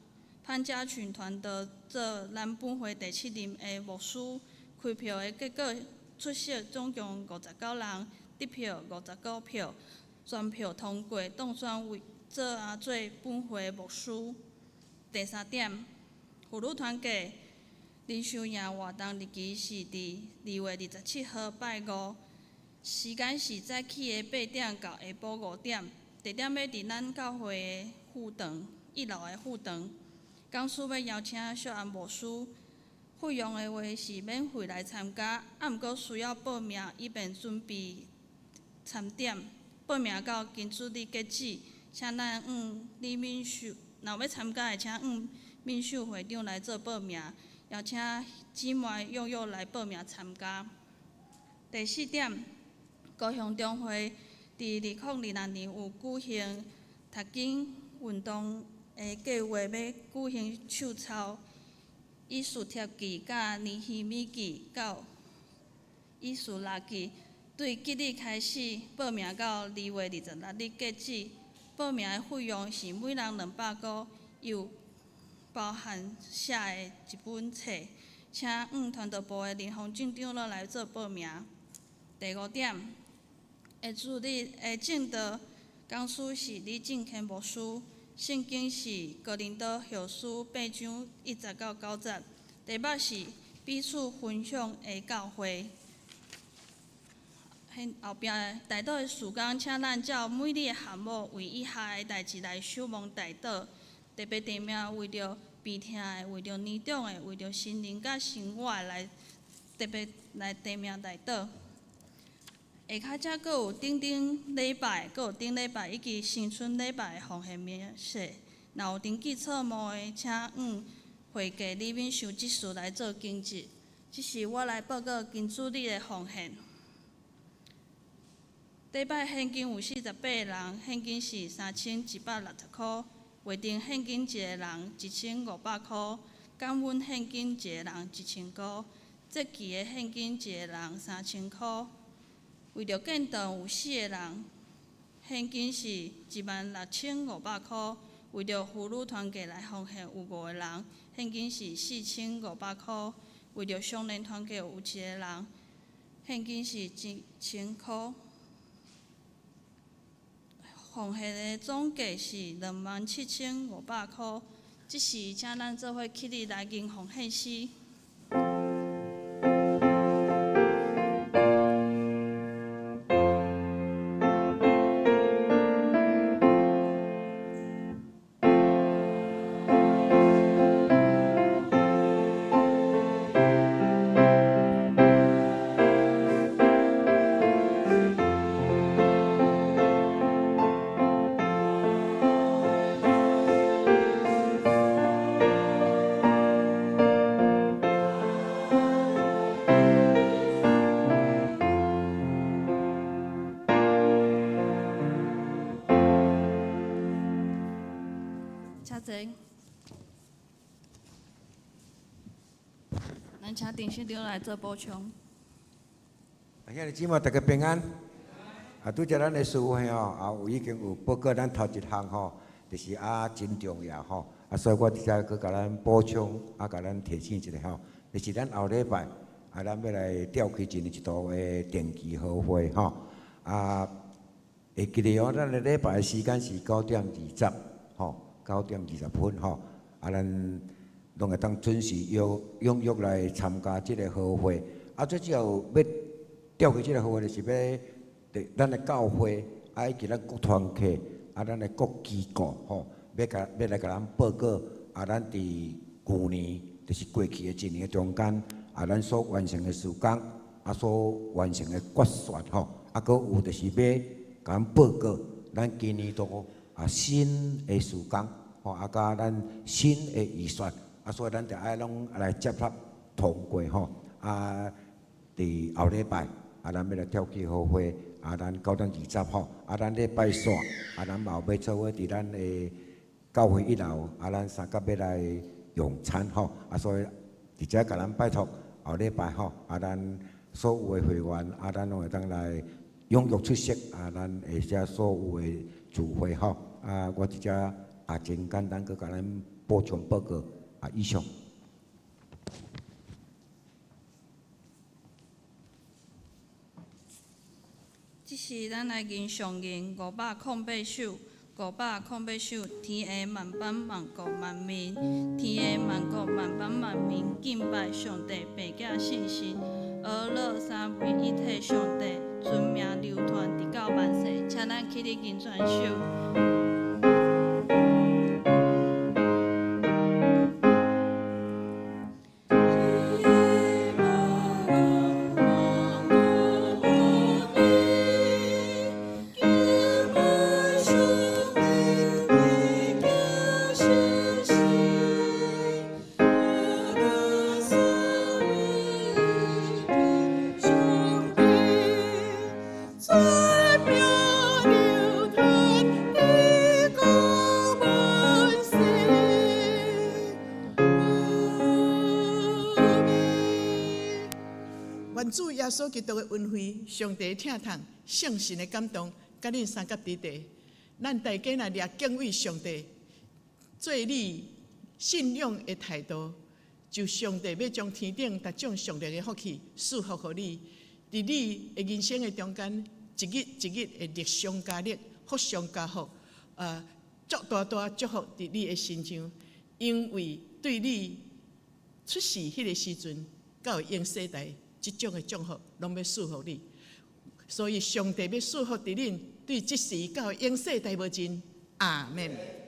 潘家群團隊做咱本會第七任的牧師。開票的結果，出席總共59人，得票59票，全票通過，當選為做啊做本會牧師。第三點，婦女團契靈修營活動日期是佇2月27號拜五，時間是早起的8點到下晡5點，地點欲佇咱教會的副堂一樓的副堂。講師欲邀請小安牧師，費用的話是免費來參加，啊，毋過需要報名以便準備餐點。報名到今主日截止，請咱向李敏秀，若有欲參加的，請向敏秀會長來做報名，邀請姊妹踴躍來報名參加。第四點，高雄中會佇2026年有舉行讀經運動的計劃，欲舉行手抄《以斯帖記》佮《尼希米記》到《以斯拉記》，對即日開始報名到2月26日截止。報名的費用是每人200箍，有包含寫的一本冊。請向傳道部的林宏俊長老來做報名。第五點，會主日的證道講師是李正謙牧師，聖經是哥林多後書八章一節到九節，題目是彼此分享的教會。後壁代禱的事工，請咱照每日的項目為以下的代誌來守望代禱。特別提名為著病痛的、為著年長的、為著心靈佮生活來特別來提名代禱。下跤才閣有頂頂禮拜，閣有頂禮拜以及新春禮拜的奉獻明細。若有登記錯誤的，請向會計李敏秀執事來做經濟。這是我來報告金主日的奉獻。頂擺獻金有48人，獻金是3160箍；會定獻金一个人1500箍；感恩獻金一个人1000箍；節期的獻金一个人3000箍。為著建堂有四个人，獻金是16500箍；為著婦女團契來奉獻有五個人，獻金是4500箍；為著少年團契有一個人，獻金是1000箍。奉獻的總計是27500箍。這時，請咱做伙起立來吟奉獻詩。請坐。咱請丁社長來做補充。兄弟姊妹，大家平安。啊，拄才咱的師傅吼，啊，有已經有報告咱頭一項吼，就是啊真重要吼。啊，所以我佇遮閣共咱補充，啊，共咱提醒一下吼，就是咱後禮拜啊，咱欲來召開一年一度的定期好會吼。啊，會記得哦，咱的禮拜的時間是9點20吼。9點20分吼，啊，咱攏會當準時約踴躍來參加這个好會。啊，最主要欲召開這个好會，就是欲咱的教會，啊，以及咱各團契，啊，咱的各機構吼，欲共欲來共咱報告，啊，咱佇舊年，就是過去的一年中間，啊，咱所完成的事工，啊，所完成的決算吼，啊，閣有就是欲共咱報告，咱今年度啊新的事工。吼，啊，佮咱新的預算，啊，所以咱著愛攏來接納通過吼。啊，佇後禮拜，啊，咱欲來召開好會，啊，咱9點20吼，啊，咱禮拜四，啊，咱嘛有欲做伙佇咱的教會一樓，啊，咱三甲欲來用餐吼。啊，所以佇遮共咱拜託後禮拜吼，啊，咱所有的會員，啊，咱攏會當來踴躍出席，啊，咱的遮所有的聚會吼。啊，我佇遮。啊，真簡單，閣共咱補充報告。啊，以上。這時，咱來吟上吟508首，508首，天下萬邦萬國萬民，天下萬國萬邦萬民敬拜上帝，白子信神，阿樂三位一體上帝，尊名流傳直到萬世。請咱起立吟全首。願主耶穌基督的恩惠、上帝的疼痛、聖神的感動，佮恁相佮佇佇。咱大家若掠敬畏上帝，做你信仰的態度，就上帝欲將天頂逐種屬靈的福氣賜福予你。佇你的人生的中間，一日一日會力上加力，福上加福，足大大祝福佇你的身上，因為對你出世彼个時陣，到永世代，這種的祝福攏欲賜予你。所以上帝欲賜福佇恁，對這時到永世代無盡。阿們。